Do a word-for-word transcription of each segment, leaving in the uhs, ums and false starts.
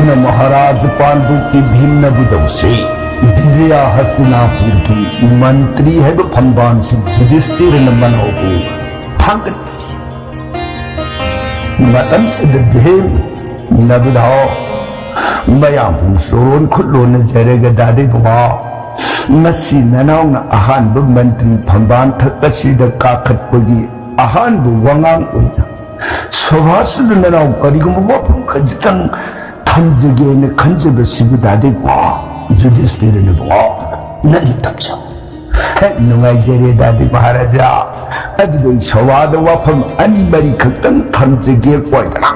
ꯃꯍꯥꯔꯥꯖ ꯄꯥꯟꯗꯨꯒꯤ ꯚꯤꯝꯅꯕꯨ ꯇꯧꯁꯤ꯫ ꯕꯤꯖꯌ ꯍꯁꯇꯤꯅꯥꯄꯨꯔꯒꯤ ꯃꯟꯇ꯭ꯔꯤ ꯍꯥꯏꯕ ꯐꯝꯕꯥꯜꯁꯤ ꯌꯨꯙꯤꯁꯇꯤꯔꯅ ꯃꯅꯥꯎꯕꯨ ꯊꯥꯡꯒꯠ ꯃꯇꯝꯁꯤꯗ ꯚꯤꯝꯅꯕꯨ ꯍꯥꯏ, ꯃꯌꯥꯝꯕꯨ ꯆꯣꯔꯣꯟ ꯈꯨꯠꯂꯣꯟꯅꯖꯔꯒ ꯗꯥꯗꯤ ꯕꯨꯡꯉꯣ, ꯃꯁꯤ ꯅꯅꯥꯎꯅ ꯑꯍꯥꯟꯕ ꯃꯟꯇ꯭ꯔꯤ ꯐꯝꯕꯥꯜ ꯊꯛ ꯑꯁꯤꯗ ꯀꯥꯈꯠꯄꯒꯤ ꯑꯍꯥꯟꯕ ꯋꯥꯉꯥꯡ ꯑꯣꯏꯅ ꯁꯣꯚꯥꯁꯤꯗ ꯅꯅꯥꯎ ꯀꯔꯤꯒꯨꯝꯕ ꯋꯥꯐꯝ ꯈꯖꯤꯛꯇꯪ ꯊꯝꯖꯒꯦꯅ ꯈꯟꯖꯕꯁꯤꯕꯨ ꯗꯥꯗꯤ ꯕꯨꯡꯉꯣ, ꯌꯨꯙꯤꯁꯇꯤꯔꯅ ꯕꯨꯡꯉꯣ, ꯅꯪ ꯇꯝꯖꯧ꯫ ꯍꯦꯛ ꯅꯨꯡꯉꯥꯏꯖꯔꯦ ꯗꯥꯗꯤ ꯃꯍꯥꯔꯥꯖꯥ꯫ ꯑꯗꯨꯗ ꯑꯩ ꯁꯣꯚꯥꯗ ꯋꯥꯐꯝ ꯑꯅꯤ ꯃꯔꯤ ꯈꯛꯇꯪ ꯊꯝꯖꯒꯦ ꯀꯣꯏꯗꯅ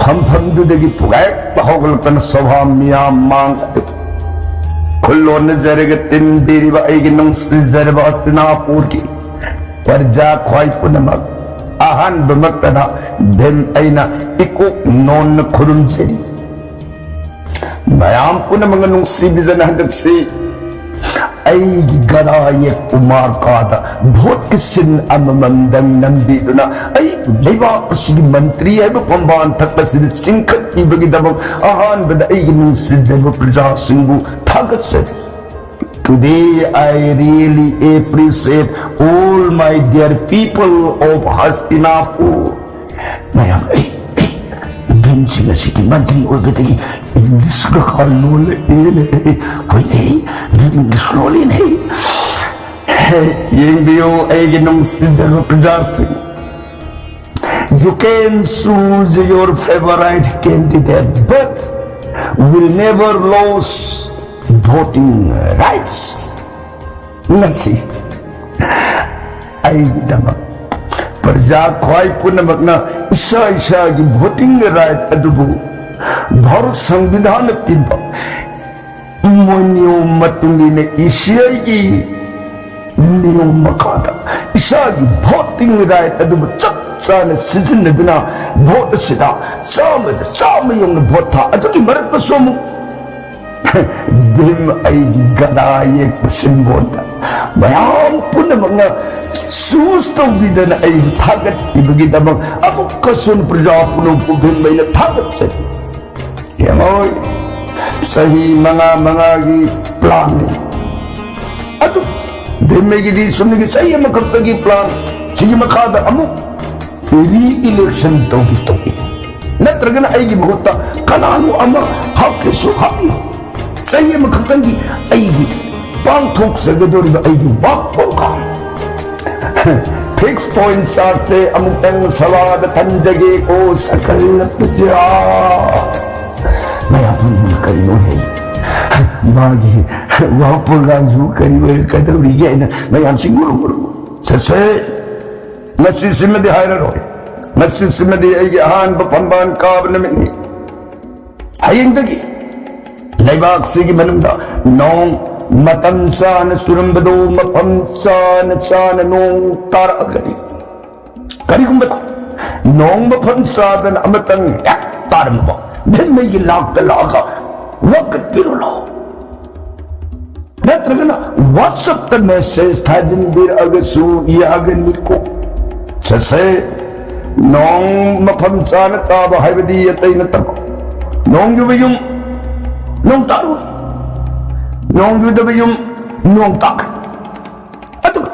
ꯐꯝꯐꯝꯗꯨꯗꯒꯤ ꯄꯨꯒꯥꯏ ꯍꯧꯒꯠꯂꯛꯇꯅ ꯁꯣꯚꯥ ꯃꯤꯌꯥꯝ ꯃꯥꯡ ꯑꯗꯨꯗ ꯈꯨꯜꯂꯣꯟꯅꯖꯔꯒ ꯇꯤꯟꯕꯤꯔꯤꯕ ꯑꯩꯒꯤ ꯅꯨꯡꯁꯤꯖꯔꯕ ꯍꯁꯇꯤꯅꯥꯄꯨꯔꯒꯤ ꯄ꯭ꯔꯖꯥ ꯈ꯭ꯋꯥꯏ ꯄꯨꯝꯅꯃꯛ, ꯑꯍꯥꯟꯕꯃꯛꯇꯗ ꯚꯤꯝ ꯑꯩꯅ ꯏꯀꯣꯛ ꯅꯣꯟꯅ ꯈꯨꯔꯨꯝꯖꯔꯤ꯫ ꯃꯌꯥꯝ ꯄꯨꯝꯅꯃꯛꯅ ꯅꯨꯡꯁꯤꯕꯤꯗꯅ ꯍꯟꯗꯛꯁꯤ ꯑꯩꯒꯤ ꯒꯗꯥ ꯌꯦꯛꯄ ꯃꯥꯔꯀꯥꯗ ꯚꯣꯠꯀꯤ ꯁꯤꯟ ꯑꯃꯃꯝꯗꯪ ꯅꯝꯕꯤꯗꯨꯅ ꯑꯩꯕꯨ ꯂꯩꯕꯥꯛ ꯑꯁꯤꯒꯤ ꯃꯟꯇ꯭ꯔꯤ ꯍꯥꯏꯕ ꯐꯝꯕꯥꯜ ꯊꯛ ꯑꯁꯤꯗ ꯆꯤꯡꯈꯠꯄꯤꯕꯒꯤꯗꯃꯛ ꯑꯍꯥꯟꯕꯗ ꯑꯩꯒꯤ ꯅꯨꯡꯁꯤꯖꯕ ꯄ꯭ꯔꯖꯥꯁꯤꯡꯕꯨ ꯊꯥꯒꯠꯆꯔꯤ꯫ Today I really appreciate all my dear people of Hastinapur. ꯃꯌꯥꯝ, ꯑꯩ, ꯑꯩ, ꯚꯤꯝꯁꯤ ꯉꯁꯤꯗꯤ ꯃꯟꯇ꯭ꯔꯤ ꯑꯣꯏꯕꯗꯒꯤ ꯏꯪꯂꯤꯁꯀ ꯈꯔ ꯂꯣꯜꯂꯛꯑꯦꯅꯦ꯫ ꯍꯣꯏꯅꯦ, ꯚꯤꯝ ꯏꯪꯂꯤꯁ ꯂꯣꯜꯂꯤꯅꯦ꯫ ꯍꯦ, ꯌꯦꯡꯕꯤꯌꯨ ꯑꯩꯒꯤ ꯅꯨꯡꯁꯤꯖꯕ ꯄ꯭ꯔꯖꯥꯁꯤꯡ꯫ You can choose your favorite candidate, but will never lose voting rights. ꯉꯁꯤ ꯑꯩꯒꯤꯗꯃꯛ ꯄ꯭ꯔꯖꯥ ꯈ꯭ꯋꯥꯏ ꯄꯨꯝꯅꯃꯛꯅ ꯏꯁꯥ ꯏꯁꯥꯒꯤ voting right ꯑꯗꯨꯕꯨ ꯚꯥꯔꯠ ꯁꯪꯕꯤꯙꯥꯟꯅ ꯄꯤꯕ ꯃꯣꯏ ꯅꯤꯌꯣꯝ ꯃꯇꯨꯡ ꯏꯟꯅ ꯏꯁꯤꯌꯥꯒꯤ ꯅꯤꯌꯣꯝ ꯃꯈꯥꯗ ꯏꯁꯥꯒꯤ voting right ꯑꯗꯨꯕꯨ ꯆꯞ ꯆꯥꯅ ꯁꯤꯖꯤꯟꯅꯗꯨꯅ ꯚꯣꯠ ꯑꯁꯤꯗ ꯆꯥꯝꯃꯗ ꯆꯥꯝꯃ ꯌꯧꯅ ꯚꯣꯠ ꯊꯥ꯫ ꯑꯗꯨꯒꯤ ꯃꯔꯛꯇꯁꯨ ꯑꯃꯨꯛ ꯚꯤꯝ ꯑꯩꯒꯤ ꯒꯗꯥ ꯌꯦꯛꯄ ꯁꯤꯝꯕꯣꯜꯗ ꯃꯌꯥꯝ ꯄꯨꯝꯅꯃꯛꯅ choose ꯇꯧꯕꯤꯗꯅ ꯑꯩꯕꯨ ꯊꯥꯒꯠꯄꯤꯕꯒꯤꯗꯃꯛ ꯑꯃꯨꯛꯀꯁꯨ ꯄ꯭ꯔꯖꯥ ꯄꯨꯝꯅꯃꯛꯄꯨ ꯚꯤꯝ ꯑꯩꯅ ꯊꯥꯒꯠꯆꯔꯤ꯫ ꯌꯦꯡꯉꯣ, ꯆꯍꯤ ꯃꯉꯥ ꯃꯉꯥꯒꯤ ꯄ꯭ꯂꯥꯟꯅꯤ꯫ ꯑꯗꯨ ꯚꯤꯝꯃꯩꯒꯤꯗꯤ ꯆꯨꯝꯅꯒꯤ ꯆꯍꯤ ꯑꯃꯈꯛꯇꯒꯤ ꯄ꯭ꯂꯥꯟ꯫ ꯁꯤꯒꯤ ꯃꯈꯥꯗ ꯑꯃꯨꯛ ꯔꯤ ꯏꯂꯦꯛꯁꯟ ꯇꯧꯒꯦ ꯇꯧꯏ, ꯅꯠꯇ꯭ꯔꯒꯅ ꯑꯩꯒꯤ ꯃꯍꯨꯠꯇ ꯀꯅꯥꯅꯣ ꯑꯃ ꯍꯥꯞꯀꯦꯁꯨ ꯍꯥꯞꯄꯤꯌꯨ꯫ ꯆꯍꯤ ꯑꯃꯈꯛꯇꯪꯒꯤ ꯑꯩꯒꯤ ꯄꯥꯡꯊꯣꯛꯆꯒꯗꯧꯔꯤꯕ ꯑꯩꯒꯤ ꯋꯥ ꯄ꯭ꯔꯣꯒ꯭ꯔꯥꯝ, ꯐꯤꯛꯁ ꯄꯣꯏꯟꯠ ꯆꯥꯔꯠꯁꯦ ꯑꯃꯨꯛꯇꯪ ꯁꯚꯥꯗ ꯊꯝꯖꯒꯦꯀꯣ, ꯁꯀꯜ ꯄ꯭ꯔꯖꯥ꯫ ꯃꯌꯥꯝ ꯄꯨꯝꯅꯃꯛ ꯀꯔꯤꯅꯣ ꯍꯦ? ꯃꯥꯒꯤ ꯋꯥ ꯄ꯭ꯔꯣꯒ꯭ꯔꯥꯝꯁꯨ ꯀꯔꯤ ꯑꯣꯏꯔꯛꯀꯗꯧꯔꯤꯒꯦ ꯍꯥꯏꯅ ꯃꯌꯥꯝꯁꯤ ꯃꯨꯔꯨ ꯃꯨꯔꯨ ꯆꯠꯁꯦ꯫ ꯉꯁꯤꯁꯤꯃꯗꯤ ꯍꯥꯏꯔꯔꯣꯏ꯫ ꯉꯁꯤꯁꯤꯃꯗꯤ ꯑꯩꯒꯤ ꯑꯍꯥꯟꯕ ꯐꯝꯕꯥꯜ ꯀꯥꯕ ꯅꯨꯃꯤꯠꯅꯤ꯫ ꯍꯌꯦꯡꯗꯒꯤ ꯂꯩꯕꯥꯛꯁꯤꯒꯤ ꯃꯅꯨꯡꯗ ꯅꯣꯡ ꯃꯇꯝ ꯆꯥꯅ ꯆꯨꯔꯝꯕꯗꯨ ꯃꯐꯝ ꯆꯥꯅ ꯆꯥꯅ ꯅꯣꯡ ꯇꯥꯔꯛꯑꯒꯅꯤ꯫ ꯀꯔꯤꯒꯨꯝꯕꯗ ꯅꯣꯡ ꯃꯐꯝ ꯆꯥꯗꯅ ꯑꯃꯇꯪ ꯍꯦꯛ ꯇꯥꯔꯝꯕ, ꯚꯤꯝꯃꯩꯒꯤ ꯂꯥꯛꯇ ꯂꯥꯛꯑꯒ ꯋꯥꯀꯠꯄꯤꯔꯨ ꯂꯥꯎ꯫ ꯅꯠꯇ꯭ꯔꯒꯅ WhatsApp-ꯇ ꯃꯦꯁꯦꯖ ꯊꯥꯖꯤꯟꯕꯤꯔꯛꯑꯒꯁꯨ ꯌꯥꯒꯅꯤꯀꯣ꯫ ꯆꯠꯁꯦ꯫ ꯅꯣꯡ ꯃꯐꯝ ꯆꯥꯅ ꯇꯥꯕ ꯍꯥꯏꯕꯗꯤ ꯑꯇꯩ ꯅꯠꯇꯕ, ꯅꯣꯡ ꯌꯨꯕ ꯌꯨꯝ ꯅꯣꯡ ꯇꯥꯔꯣꯏ, ꯅꯣꯡ ꯌꯨꯗꯕ ꯌꯨꯝ ꯅꯣꯡ ꯇꯥꯒꯅꯤ꯫ ꯑꯗꯨꯒ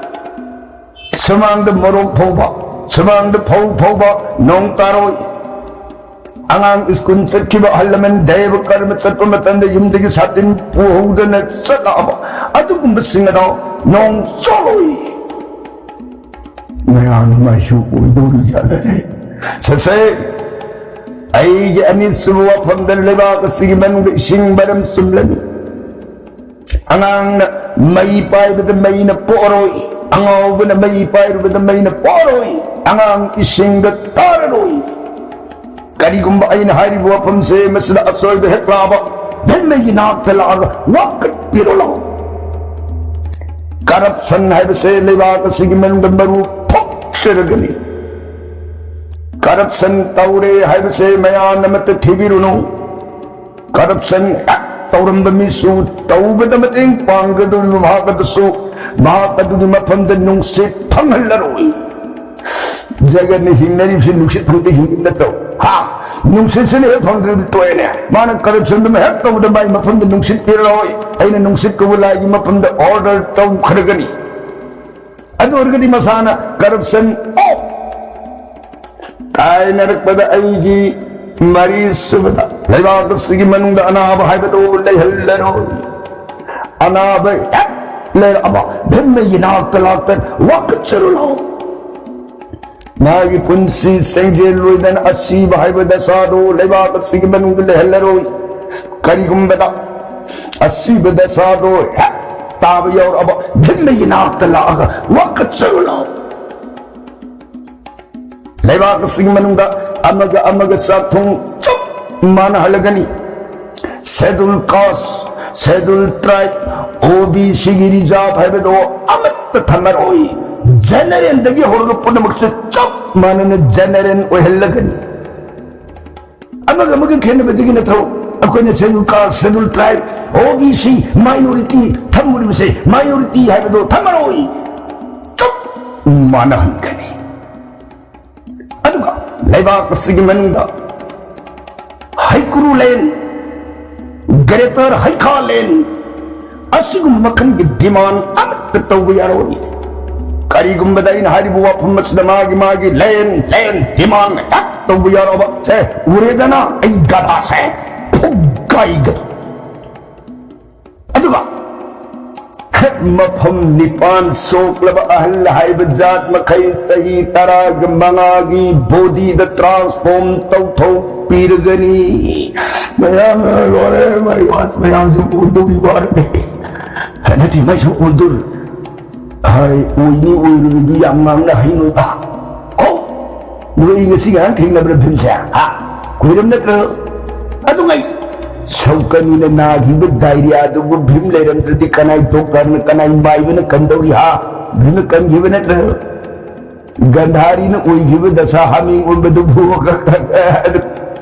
ꯁꯨꯃꯥꯡꯗ ꯃꯣꯔꯣꯛ ꯐꯧꯕ, ꯁꯨꯃꯥꯡꯗ ꯐꯧ ꯐꯧꯕ ꯅꯣꯡ ꯇꯥꯔꯣꯏ꯫ ꯑꯉꯥꯡ ꯁ꯭ꯀꯨꯜ ꯆꯠꯈꯤꯕ, ꯑꯍꯜ ꯂꯃꯟ ꯗꯦꯕ ꯀꯔꯃ ꯆꯠꯄ ꯃꯇꯝꯗ ꯌꯨꯝꯗꯒꯤ ꯁꯥꯇꯤꯟ ꯄꯨꯍꯧꯗꯅ ꯆꯠꯂꯛꯑꯕ, ꯑꯗꯨꯒꯨꯝꯕꯁꯤꯡ ꯑꯗꯣ ꯅꯣꯡ ꯆꯣꯠꯂꯣꯏ꯫ ꯃꯌꯥꯝ ꯃꯥꯏꯁꯨ ꯑꯣꯏꯗꯧꯔꯤ ꯖꯥꯠꯅꯔꯦ꯫ ꯁꯦꯁꯦ, ꯑꯩꯒꯤ ꯑꯅꯤꯁꯨꯕ ꯋꯥꯐꯝꯗ ꯂꯩꯕꯥꯛ ꯑꯁꯤꯒꯤ ꯃꯅꯨꯡꯗ ꯏꯁꯤꯡ ꯃꯔꯝ ꯆꯨꯝꯂꯅꯤ꯫ ꯑꯉꯥꯡꯅ ꯃꯩ ꯄꯥꯏꯕꯗ ꯃꯩꯅ ꯄꯣꯛꯑꯔꯣꯏ, ꯑꯉꯥꯎꯕꯅ ꯃꯩ ꯄꯥꯏꯔꯨꯕꯗ ꯃꯩꯅ ꯄꯣꯛꯑꯔꯣꯏ, ꯑꯉꯥꯡ ꯏꯁꯤꯡꯗ ꯇꯥꯔꯔꯣꯏ꯫ ꯀꯔꯤꯒꯨꯝꯕ ꯑꯩꯅ ꯍꯥꯏꯔꯤꯕ ꯋꯥꯐꯝꯁꯦ ꯃꯁꯤꯗ ꯑꯁꯣꯏꯕ ꯍꯦꯛ ꯂꯥꯛꯑꯕ, ꯚꯤꯝꯃꯩꯒꯤ ꯅꯥꯛꯇ ꯂꯥꯛꯑꯒ ꯋꯥꯀꯠꯄꯤꯔꯣ ꯂꯥꯎ꯫ ꯀꯔꯞꯁꯟ ꯍꯥꯏꯕꯁꯦ ꯂꯩꯕꯥꯛ ꯑꯁꯤꯒꯤ ꯃꯅꯨꯡꯗ ꯃꯔꯨ ꯐꯣꯛꯆꯔꯒꯅꯤ꯫ ꯀꯔꯞꯁꯟ ꯇꯧꯔꯦ ꯍꯥꯏꯕꯁꯦ ꯃꯌꯥꯝꯅ ꯑꯃꯠꯇ ꯊꯤꯕꯤꯔꯨꯅꯨ꯫ ꯀꯔꯞꯁꯟ ꯍꯦꯛ ꯇꯧꯔꯝꯕ ꯃꯤꯁꯨ ꯇꯧꯕꯗ ꯃꯇꯦꯡ ꯄꯥꯡꯒꯗꯧꯔꯤꯕ ꯃꯍꯥꯛ ꯑꯗꯨꯁꯨ ꯃꯍꯥꯛ ꯑꯗꯨꯒꯤ ꯃꯐꯝꯗ ꯅꯨꯡꯁꯤꯠ ꯐꯪꯍꯜꯂꯔꯣꯏ꯫ ꯖꯒꯠꯅ ꯍꯤꯡꯅꯔꯤꯕꯁꯤ ꯅꯨꯡꯁꯤꯠ ꯐꯪꯗ ꯍꯤꯡꯉꯤ ꯅꯠꯇ꯭ꯔꯣ? ꯍꯥ? ꯅꯨꯡꯁꯤꯠꯁꯤꯅ ꯍꯦꯛ ꯐꯪꯗ꯭ꯔꯗꯤ ꯇꯣꯛꯑꯦꯅꯦ꯫ ꯃꯥꯅ ꯀꯔꯞꯁꯟꯗꯨꯃ ꯍꯦꯛ ꯇꯧꯕꯗ ꯃꯥꯏ ꯃꯐꯝꯗ ꯅꯨꯡꯁꯤꯠ ꯄꯤꯔꯛꯑꯣꯏ꯫ ꯑꯩꯅ ꯅꯨꯡꯁꯤꯠ ꯀꯧꯕ ꯂꯥꯏꯒꯤ ꯃꯐꯝꯗ ꯑꯣꯔꯗꯔ ꯇꯧꯈ꯭ꯔꯒꯅꯤ꯫ ꯑꯗꯨ ꯑꯣꯏꯔꯒꯗꯤ ꯃꯁꯥꯅ ꯀꯔꯞꯁꯟ ꯑꯣꯐ ꯀꯥꯏꯅꯔꯛꯄꯗ ꯑꯩꯒꯤ ꯃꯔꯤ ꯁꯨꯕꯗ ꯂꯩꯕꯥꯛ ꯑꯁꯤꯒꯤ ꯃꯅꯨꯡꯗ ꯑꯅꯥꯕ ꯍꯥꯏꯕꯗꯨ ꯂꯩꯍꯜꯂꯔꯣꯏ꯫ ꯑꯅꯥꯕ ꯍꯦꯛ ꯂꯩꯔꯛꯑꯕ ꯚꯤꯝꯃꯒꯤ ꯅꯥꯛꯇ ꯂꯥꯛꯇꯅ ꯋꯥꯀꯠꯆꯔꯨ ꯂꯥꯛꯑꯣ꯫ ꯃꯥꯒꯤ ꯄꯨꯟꯁꯤ ꯁꯦꯡꯖꯦꯜꯂꯣꯏꯗꯅ ꯑꯁꯤꯕ ꯍꯥꯏꯕ ꯗꯁꯥꯗꯨ ꯂꯩꯕꯥꯛ ꯑꯁꯤꯒꯤ ꯃꯅꯨꯡꯗ ꯂꯩꯍꯜꯂꯔꯣꯏ꯫ ꯀꯔꯤꯒꯨꯝꯕꯗ ꯑꯁꯤꯕ ꯗꯁꯥꯗꯣ ꯍꯦꯛ ꯇꯥꯕ ꯌꯥꯎꯔꯛꯑꯕ ꯚꯤꯝꯃꯒꯤ ꯅꯥꯛꯇ ꯂꯥꯛꯑꯒ ꯋꯥꯀꯠꯆꯔꯨ ꯂꯥꯛꯑꯣ꯫ ꯂꯩꯕꯥꯛ ꯑꯁꯤꯒꯤ ꯃꯅꯨꯡꯗ ꯑꯃꯒ ꯑꯃꯒ ꯆꯥꯛ ꯊꯣꯡ ꯆꯞ ꯃꯥꯟꯅꯍꯜꯂꯒꯅꯤ꯫ ꯁꯦꯗꯨꯜ ꯀꯥꯁ, ꯁꯦꯗꯨꯜ ꯇ꯭ꯔꯥꯏꯕ, ꯑꯣ ꯕꯤ ꯁꯤꯒꯤ ꯔꯤꯖꯥꯔꯚ ꯍꯥꯏꯕꯗꯣ ꯑꯃꯠꯇ ꯊꯝꯃꯔꯣꯏ꯫ ꯖꯦꯅꯔꯦꯜꯗꯒꯤ ꯍꯧꯔꯒ ꯄꯨꯝꯅꯃꯛꯁꯦ ꯆꯞ ꯃꯥꯟꯅꯅ ꯖꯦꯅꯔꯦꯜ ꯑꯣꯏꯍꯜꯂꯒꯅꯤ꯫ ꯑꯃꯒ ꯑꯃꯒ ꯈꯦꯠꯅꯕꯗꯒꯤ ꯅꯠꯇ꯭ꯔꯣ ꯑꯩꯈꯣꯏꯅ ꯁꯦꯗꯨꯜ ꯀꯥꯁ, ꯁꯦꯗꯨꯜ ꯇ꯭ꯔꯥꯏꯕ, ꯑꯣ ꯕꯤ ꯁꯤ, ꯃꯥꯏꯅꯣꯔꯤꯇꯤ ꯊꯝꯃꯨꯔꯤꯕꯁꯦ? ꯃꯥꯏꯅꯣꯔꯤꯇꯤ ꯍꯥꯏꯕꯗꯣ ꯊꯝꯃꯔꯣꯏ, ꯆꯞ ꯃꯥꯟꯅꯍꯟꯒꯅꯤ꯫ ꯑꯗꯨꯒ ꯂꯩꯕꯥꯛ ꯑꯁꯤꯒꯤ ꯃꯅꯨꯡꯗ ꯍꯩꯀ꯭ꯔꯨ ꯂꯦꯟ, ꯒ꯭ꯔꯦꯇꯔ ꯍꯩꯈꯥ ꯂꯦꯟ, ꯑꯁꯤꯒꯨꯝꯕ ꯃꯈꯜꯒꯤ ꯗꯤꯃꯥꯟ ꯑꯃꯠꯇ ꯇꯧꯕ ꯌꯥꯔꯣꯏ꯫ ꯀꯔꯤꯒꯨꯝꯕꯗ ꯑꯩꯅ ꯍꯥꯏꯔꯤꯕ ꯋꯥꯐꯝ ꯑꯁꯤꯗ ꯃꯥꯒꯤ ꯃꯥꯒꯤ ꯂꯦꯟ ꯂꯦꯟ ꯗꯤꯃꯥꯟ ꯍꯦꯛ ꯇꯧꯕ ꯌꯥꯔꯣꯏꯕ, ꯁꯦ, ꯎꯔꯦꯗꯅ ꯑꯩ ꯒꯗꯥꯁꯦ ꯐꯨꯒꯥꯏꯒꯗꯧ꯫ ꯑꯗꯨꯒ ꯍꯦꯛ ꯃꯐꯝ ꯅꯤꯄꯥꯟ ꯁꯣꯛꯂꯕ ꯑꯍꯜ ꯍꯥꯏꯕ ꯖꯥꯠ ꯃꯈꯩ ꯆꯍꯤ ꯇꯔꯥꯒ ꯃꯉꯥꯒꯤ ꯕꯣꯗꯤꯗ ꯇ꯭ꯔꯥꯟꯁꯐꯣꯔꯝ ꯇꯧꯊꯣꯛꯄꯤꯔꯒꯅꯤ꯫ ꯃꯌꯥꯝ ꯂꯣꯏꯔꯦ, ꯃꯩ ꯋꯥꯁ ꯃꯌꯥꯝꯁꯨ ꯎꯗꯧꯔꯤ ꯋꯥꯔꯦ꯫ ꯅꯠꯇꯦ, ꯃꯩꯁꯨ ꯑꯣꯏꯗꯣꯔꯤ꯫ ꯍꯥꯏ, ꯑꯣꯏꯅꯤ ꯑꯣꯏꯔꯣꯏꯗꯨ ꯌꯥꯝ ꯉꯥꯡꯅ ꯍꯩꯅꯣꯏꯕ꯫ ꯍꯣ! ꯅꯣꯏ ꯉꯁꯤ ꯉꯔꯥꯡ ꯊꯦꯡꯅꯕ꯭ꯔꯥ ꯚꯤꯝꯁꯦ? ꯍꯥ? ꯀꯨꯏꯔꯝ ꯅꯠꯇ꯭ꯔꯣ? ꯑꯗꯨꯉꯩ ꯁꯧꯀꯅꯤꯅ ꯅꯥꯈꯤꯕ ꯗꯥꯏꯔꯤꯌꯥꯗꯨꯕꯨ ꯚꯤꯝ ꯂꯩꯔꯝꯗ꯭ꯔꯗꯤ ꯀꯅꯥꯏ ꯗꯣꯛꯇꯔꯅ, ꯀꯅꯥꯏ ꯃꯥꯏꯕꯅ ꯀꯟꯗꯧꯔꯤ, ꯍꯥ? ꯚꯤꯝꯅ ꯀꯟꯈꯤꯕ ꯅꯠꯇ꯭ꯔꯣ? ꯒꯟꯙꯥꯔꯤꯅ ꯑꯣꯏꯈꯤꯕ ꯗꯁꯥ ꯍꯥꯃꯦꯡ ꯑꯣꯟꯕꯗꯨꯕꯨ ꯑꯗꯨ,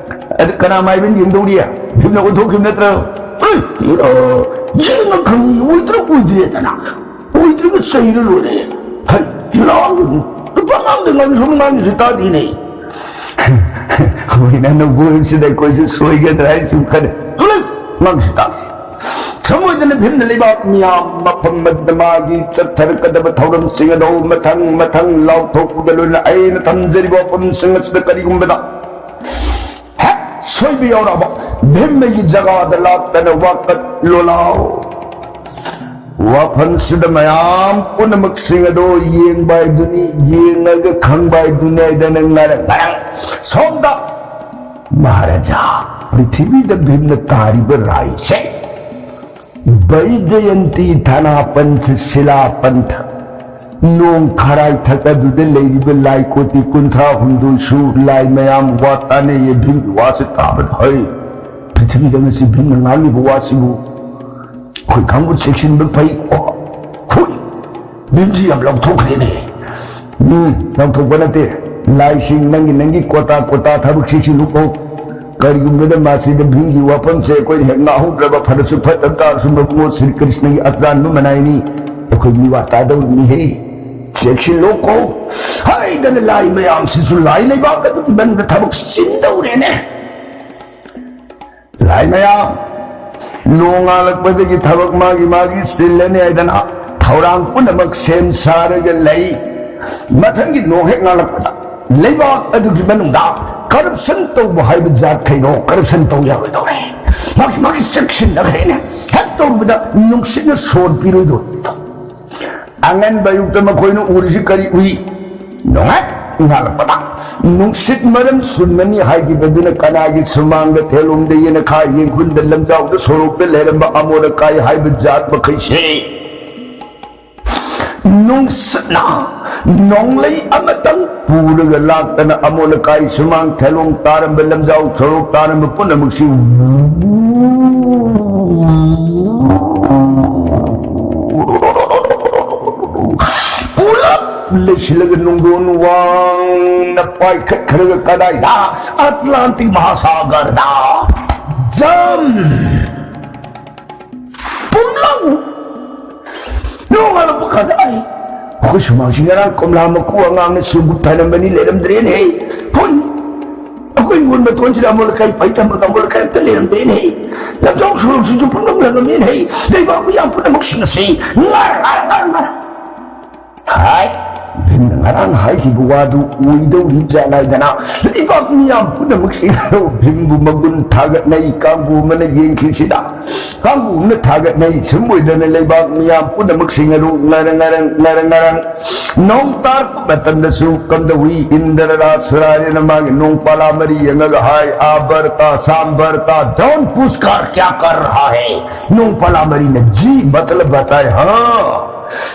ꯑꯗꯨ ꯀꯅꯥ ꯃꯥꯏꯕꯅ ꯌꯦꯡꯗꯧꯔꯤ? ꯚꯤꯝꯅ ꯑꯣꯟꯊꯣꯛꯈꯤꯕ ꯅꯠꯇ꯭ꯔꯣ? ꯍꯣꯏ, ꯌꯦꯡꯉ ꯈꯪꯉꯤ, ꯑꯣꯏꯗ꯭ꯔꯥ ꯑꯣꯏꯗ꯭ꯔꯦꯗꯅ꯫ ꯑꯣꯏꯗ꯭ꯔꯒ ꯆꯩꯔ ꯂꯣꯏꯔꯦ꯫ ꯍꯩ, ꯂꯥꯡꯒꯅꯨ꯫ ꯂꯨꯄꯥ ꯉꯥꯡꯗ ꯉꯥꯡꯗ ꯁꯨꯝ ꯉꯥꯡꯉꯤꯁꯦ ꯇꯥꯗꯦꯅꯦ꯫ ꯍꯣꯏꯅ ꯑꯅꯧꯕ ꯑꯣꯏꯕꯁꯤꯗ ꯑꯩꯈꯣꯏꯁꯨ ꯁꯣꯏꯒꯗ꯭ꯔꯥ ꯍꯥꯏꯅ ꯁꯨꯝ ꯈꯜꯂꯦ꯫ ꯊꯣꯛꯂꯛ! ꯉꯥꯡꯁꯨ ꯇꯥꯛ꯫ ꯊꯃꯣꯏꯗꯅ ꯚꯤꯝꯅ ꯂꯩꯕꯥꯛ ꯃꯤꯌꯥꯝ ꯃꯐꯝ ꯑꯗꯨꯗ ꯃꯥꯒꯤ ꯆꯠꯊꯔꯛꯀꯗꯕ ꯊꯧꯔꯝꯁꯤꯡ ꯑꯗꯨ ꯃꯊꯪ ꯃꯊꯪ ꯂꯥꯎꯊꯣꯛꯄꯒ ꯂꯣꯏꯅꯅ ꯑꯩꯅ ꯊꯝꯖꯔꯤꯕ ꯋꯥꯐꯝꯁꯤꯡ ꯑꯁꯤꯗ ꯀꯔꯤꯒꯨꯝꯕꯗ ꯍꯦꯛ ꯁꯣꯏꯕ ꯌꯥꯎꯔꯕ ꯚꯤꯝꯅꯒꯤ ꯖꯒꯥꯗ ꯂꯥꯛꯇꯅ ꯋꯥꯀꯠꯂꯣ ꯂꯥꯎ꯫ ꯋꯥꯐꯝꯁꯤꯗ ꯃꯌꯥꯝ ꯄꯨꯝꯅꯃꯛꯁꯤꯡ ꯑꯗꯣ ꯌꯦꯡꯕ ꯍꯥꯏꯗꯨꯅꯤ, ꯌꯦꯡꯉꯒ ꯈꯪꯕ ꯍꯥꯏꯗꯨꯅꯤ ꯍꯥꯏꯗꯅ ꯉꯔꯥꯡ ꯉꯔꯥꯡ ꯁꯣꯝꯗ ꯃꯍꯥꯔꯥꯖꯥ, ꯄ꯭ꯔꯤꯊꯤꯕꯤꯗ ꯚꯤꯝꯅ ꯇꯥꯔꯤꯕ ꯔꯥꯏꯁꯦ ꯕꯩꯖꯌꯟꯇꯤ ꯊꯥꯅꯥ ꯄꯟꯊ ꯁꯤꯂꯥ ꯄꯟꯊ ꯅꯣꯡ ꯈꯔꯥꯏ ꯊꯛ ꯑꯗꯨꯗ ꯂꯩꯔꯤꯕ ꯂꯥꯏ ꯀꯣꯇꯤ ꯀꯨꯟꯊ꯭ꯔꯥ ꯍꯨꯝꯗꯣꯏꯁꯨ ꯂꯥꯏ ꯃꯌꯥꯝ ꯋꯥ ꯇꯥꯅꯩꯌꯦ꯫ ꯚꯤꯝꯒꯤ ꯋꯥꯁꯦ ꯇꯥꯕꯗ ꯍꯩ, ꯄ꯭ꯔꯤꯊꯤꯕꯤꯗ ꯉꯁꯤ ꯚꯤꯝꯅ ꯉꯥꯡꯂꯤꯕ ꯋꯥꯁꯤꯕꯨ ꯑꯩꯈꯣꯏ ꯀꯥꯡꯕꯨ ꯆꯦꯛꯁꯤꯟꯕ ꯐꯩ꯫ ꯑꯣ, ꯍꯨꯏ! ꯚꯤꯝꯁꯤ ꯌꯥꯝ ꯂꯥꯎꯊꯣꯛꯈ꯭ꯔꯦꯅꯦ꯫ ꯎꯝ, ꯂꯥꯎꯊꯣꯛꯄ ꯅꯠꯇꯦ꯫ ꯂꯥꯏꯁꯤꯡ ꯅꯪꯒꯤ, ꯅꯪꯒꯤ ꯀꯣꯇꯥ, ꯀꯣꯇꯥ ꯊꯕꯛꯁꯤ ꯁꯤꯜꯂꯨꯀꯣ꯫ ꯀꯔꯤꯒꯨꯝꯕꯗ ꯃꯁꯤꯗ ꯚꯤꯝꯒꯤ ꯋꯥꯐꯝꯁꯦ ꯑꯩꯈꯣꯏꯅ ꯍꯦꯛ ꯉꯥꯍꯧꯗ꯭ꯔꯕ, ꯐꯔꯁꯨ ꯐꯠꯇꯕ ꯇꯥꯔꯁꯨ ꯃꯕꯨꯡꯉꯣ ꯁ꯭ꯔꯤ ꯀ꯭ꯔꯤꯁꯅꯒꯤ ꯑꯆꯥꯟꯕ ꯃꯅꯥꯏꯅꯤ꯫ ꯑꯩꯈꯣꯏ ꯃꯤꯋꯥ ꯇꯥꯗꯧꯔꯤꯅꯤꯍꯦ꯫ ꯆꯦꯛꯁꯤꯜꯂꯣꯀꯣ꯫ ꯍꯥꯏꯗꯅ ꯂꯥꯏ ꯃꯌꯥꯝꯁꯤꯁꯨ ꯂꯥꯏ ꯂꯩꯕꯥꯛ ꯑꯗꯨꯒꯤ ꯃꯅꯨꯡꯗ ꯊꯕꯛ ꯆꯤꯟꯗꯧꯔꯦꯅꯦ꯫ ꯂꯥꯏ ꯃꯌꯥꯝ, ꯅꯣꯡꯉꯥꯜꯂꯛꯄꯗꯒꯤ ꯊꯕꯛ ꯃꯥꯒꯤ ꯃꯥꯒꯤ ꯆꯤꯜꯂꯅꯤ ꯍꯥꯏꯗꯅ ꯊꯧꯔꯥꯡ ꯄꯨꯝꯅꯃꯛ ꯁꯦꯝ ꯁꯥꯔꯒ ꯂꯩ꯫ ꯃꯊꯪꯒꯤ ꯅꯣꯡ ꯍꯦꯛ ꯉꯥꯜꯂꯛꯄꯗ ꯂꯩꯕꯥꯛ ꯑꯗꯨꯒꯤ ꯃꯅꯨꯡꯗ ꯀꯔꯞꯁꯟ ꯇꯧꯕ ꯍꯥꯏꯕ ꯖꯥꯠ ꯀꯩꯅꯣ, ꯀꯔꯞꯁꯟ ꯇꯧ ꯌꯥꯔꯣꯏꯗꯧꯔꯦ꯫ ꯃꯥꯒꯤ ꯃꯥꯒꯤ ꯆꯦꯛꯁꯤꯟꯅꯈ꯭ꯔꯦꯅꯦ꯫ ꯍꯦꯛ ꯇꯧꯔꯨꯕꯗ ꯅꯨꯡꯁꯤꯠꯅ ꯁꯣꯔ ꯄꯤꯔꯣꯏꯗꯧꯔꯤꯗꯣ꯫ ꯑꯉꯟꯕ ꯑꯌꯨꯛꯇ ꯃꯈꯣꯏꯅ ꯎꯔꯤꯁꯤ ꯀꯔꯤ ꯎꯏ? ꯅꯣꯡꯉꯥꯜ ꯉꯥꯜꯂꯛꯄꯗ ꯅꯨꯡꯁꯤꯠ ꯃꯔꯝ ꯆꯨꯝꯃꯅꯤ ꯍꯥꯏꯈꯤꯕꯗꯨꯅ ꯀꯅꯥꯒꯤ ꯁꯨꯃꯥꯡꯗ, ꯊꯦꯂꯣꯡꯗ, ꯌꯦꯅꯈꯥ, ꯌꯦꯡꯈꯨꯟꯗ, ꯂꯝꯖꯥꯎꯗ, ꯁꯣꯔꯣꯛꯇ ꯂꯩꯔꯝꯕ ꯑꯃꯣꯠ ꯑꯀꯥꯏ ꯍꯥꯏꯕ ꯖꯥꯠ ꯃꯈꯩꯁꯦ ꯅꯨꯡꯁꯤꯠꯅ ꯅꯣꯡꯂꯩ ꯑꯃꯇꯪ ꯄꯨꯔꯒ ꯂꯥꯛꯇꯅ ꯑꯃꯣꯠ ꯑꯀꯥꯏ ꯁꯨꯃꯥꯡ, ꯊꯦꯂꯣꯡ ꯇꯥꯔꯝꯕ, ꯂꯝꯖꯥꯎ ꯁꯣꯔꯣꯛ ꯇꯥꯔꯝꯕ ꯄꯨꯝꯅꯃꯛꯁꯤ ꯄꯨꯂꯞ ꯂꯩꯁꯤꯜꯂꯒ ꯅꯨꯡꯗꯣꯟ ꯋꯥꯡꯅ ꯄꯥꯏꯈꯠꯈ꯭ꯔꯒ ꯀꯗꯥꯏꯗ? ꯑꯠꯂꯥꯟꯇꯤꯛ ꯃꯍꯥꯁꯥꯒꯔꯗ ꯖꯝ! ꯄꯨꯝꯂꯥꯎ! ꯅꯣꯡꯉꯥꯜꯂꯛꯄ ꯀꯥꯟꯗ ꯑꯩ, ꯑꯩꯈꯣꯏ ꯁꯨꯃꯥꯡꯁꯤ ꯉꯔꯥꯡ ꯀꯣꯝꯂꯥ ꯃꯀꯨ ꯑꯉꯥꯡꯅ ꯆꯨꯒꯨꯞ ꯊꯥꯔꯝꯕꯅꯤ, ꯂꯩꯔꯝꯗ꯭ꯔꯦꯅꯦ꯫ ꯍꯣꯏ, ꯑꯩꯈꯣꯏ ꯍꯤꯡꯒꯣꯜ ꯃꯇꯣꯟꯁꯤꯗ ꯑꯃꯣꯠ ꯑꯀꯥꯏ ꯄꯩꯊꯝꯕ ꯑꯃꯣꯠ ꯑꯀꯥꯏ ꯑꯝꯇ ꯂꯩꯔꯝꯗꯦꯅꯦ꯫ ꯂꯝꯖꯥꯎ ꯁꯣꯔꯣꯛꯁꯤꯁꯨ ꯄꯨꯝꯂꯝ ꯂꯪꯉꯝꯃꯦꯅꯦ꯫ ꯂꯩꯕꯥꯛ ꯃꯌꯥꯝ ꯄꯨꯝꯅꯃꯛꯁꯤꯡ ꯑꯁꯤ ꯉꯥꯔ ꯉꯥꯔ ꯉꯥꯔ ꯉꯥꯔ ꯍꯥꯏ꯫ ꯚꯤꯝꯅ ꯉꯔꯥꯡ ꯍꯥꯏꯈꯤꯕ ꯋꯥꯗꯨ ꯑꯣꯏꯗꯧꯔꯤꯕ ꯖꯥꯠꯂꯥꯏꯗꯅ ꯂꯩꯕꯥꯛ ꯃꯤꯌꯥꯝ ꯄꯨꯝꯅꯃꯛꯁꯤꯡ ꯑꯗꯨ ꯚꯤꯝꯕꯨ ꯃꯒꯨꯟ ꯊꯥꯒꯠꯅꯩ꯫ ꯀꯥꯡꯕꯨ ꯑꯃꯅ ꯌꯦꯡꯈꯤꯁꯤꯗ, ꯀꯥꯡꯕꯨ ꯑꯃꯅ ꯊꯥꯒꯠꯅꯩ꯫ ꯁꯨꯝ ꯑꯣꯏꯗꯅ ꯂꯩꯕꯥꯛ ꯃꯤꯌꯥꯝ ꯄꯨꯝꯅꯃꯛꯁꯤꯡ ꯑꯗꯨ ꯉꯔꯪ ꯉꯔꯪ ꯉꯔꯪ ꯉꯔꯪ꯫ ꯅꯣꯡ ꯇꯥꯔꯛꯄ ꯃꯇꯝꯗꯁꯨ ꯀꯝꯗꯧꯏ? ꯏꯟꯗ꯭ꯔ ꯔꯥꯖ ꯁꯨꯔꯥꯔꯤꯅ ꯃꯥꯒꯤ ꯅꯣꯡ ꯄꯥꯂꯥ ꯃꯔꯤ ꯌꯦꯡꯉꯒ ꯍꯥꯏ, "ꯑꯥ ꯕꯔꯇꯥ, ꯁꯥꯝ ꯕꯔꯇꯥ, ꯗꯣꯟ ꯄꯨꯁꯀꯥꯔ ꯀ꯭ꯌꯥ ꯀꯔ ꯔꯍꯥ ꯍꯦ?" ꯅꯣꯡ ꯄꯥꯂꯥ ꯃꯔꯤꯅ ꯖꯤ ꯃꯇꯂꯕ ꯕꯇꯥꯏ ꯍꯥ꯫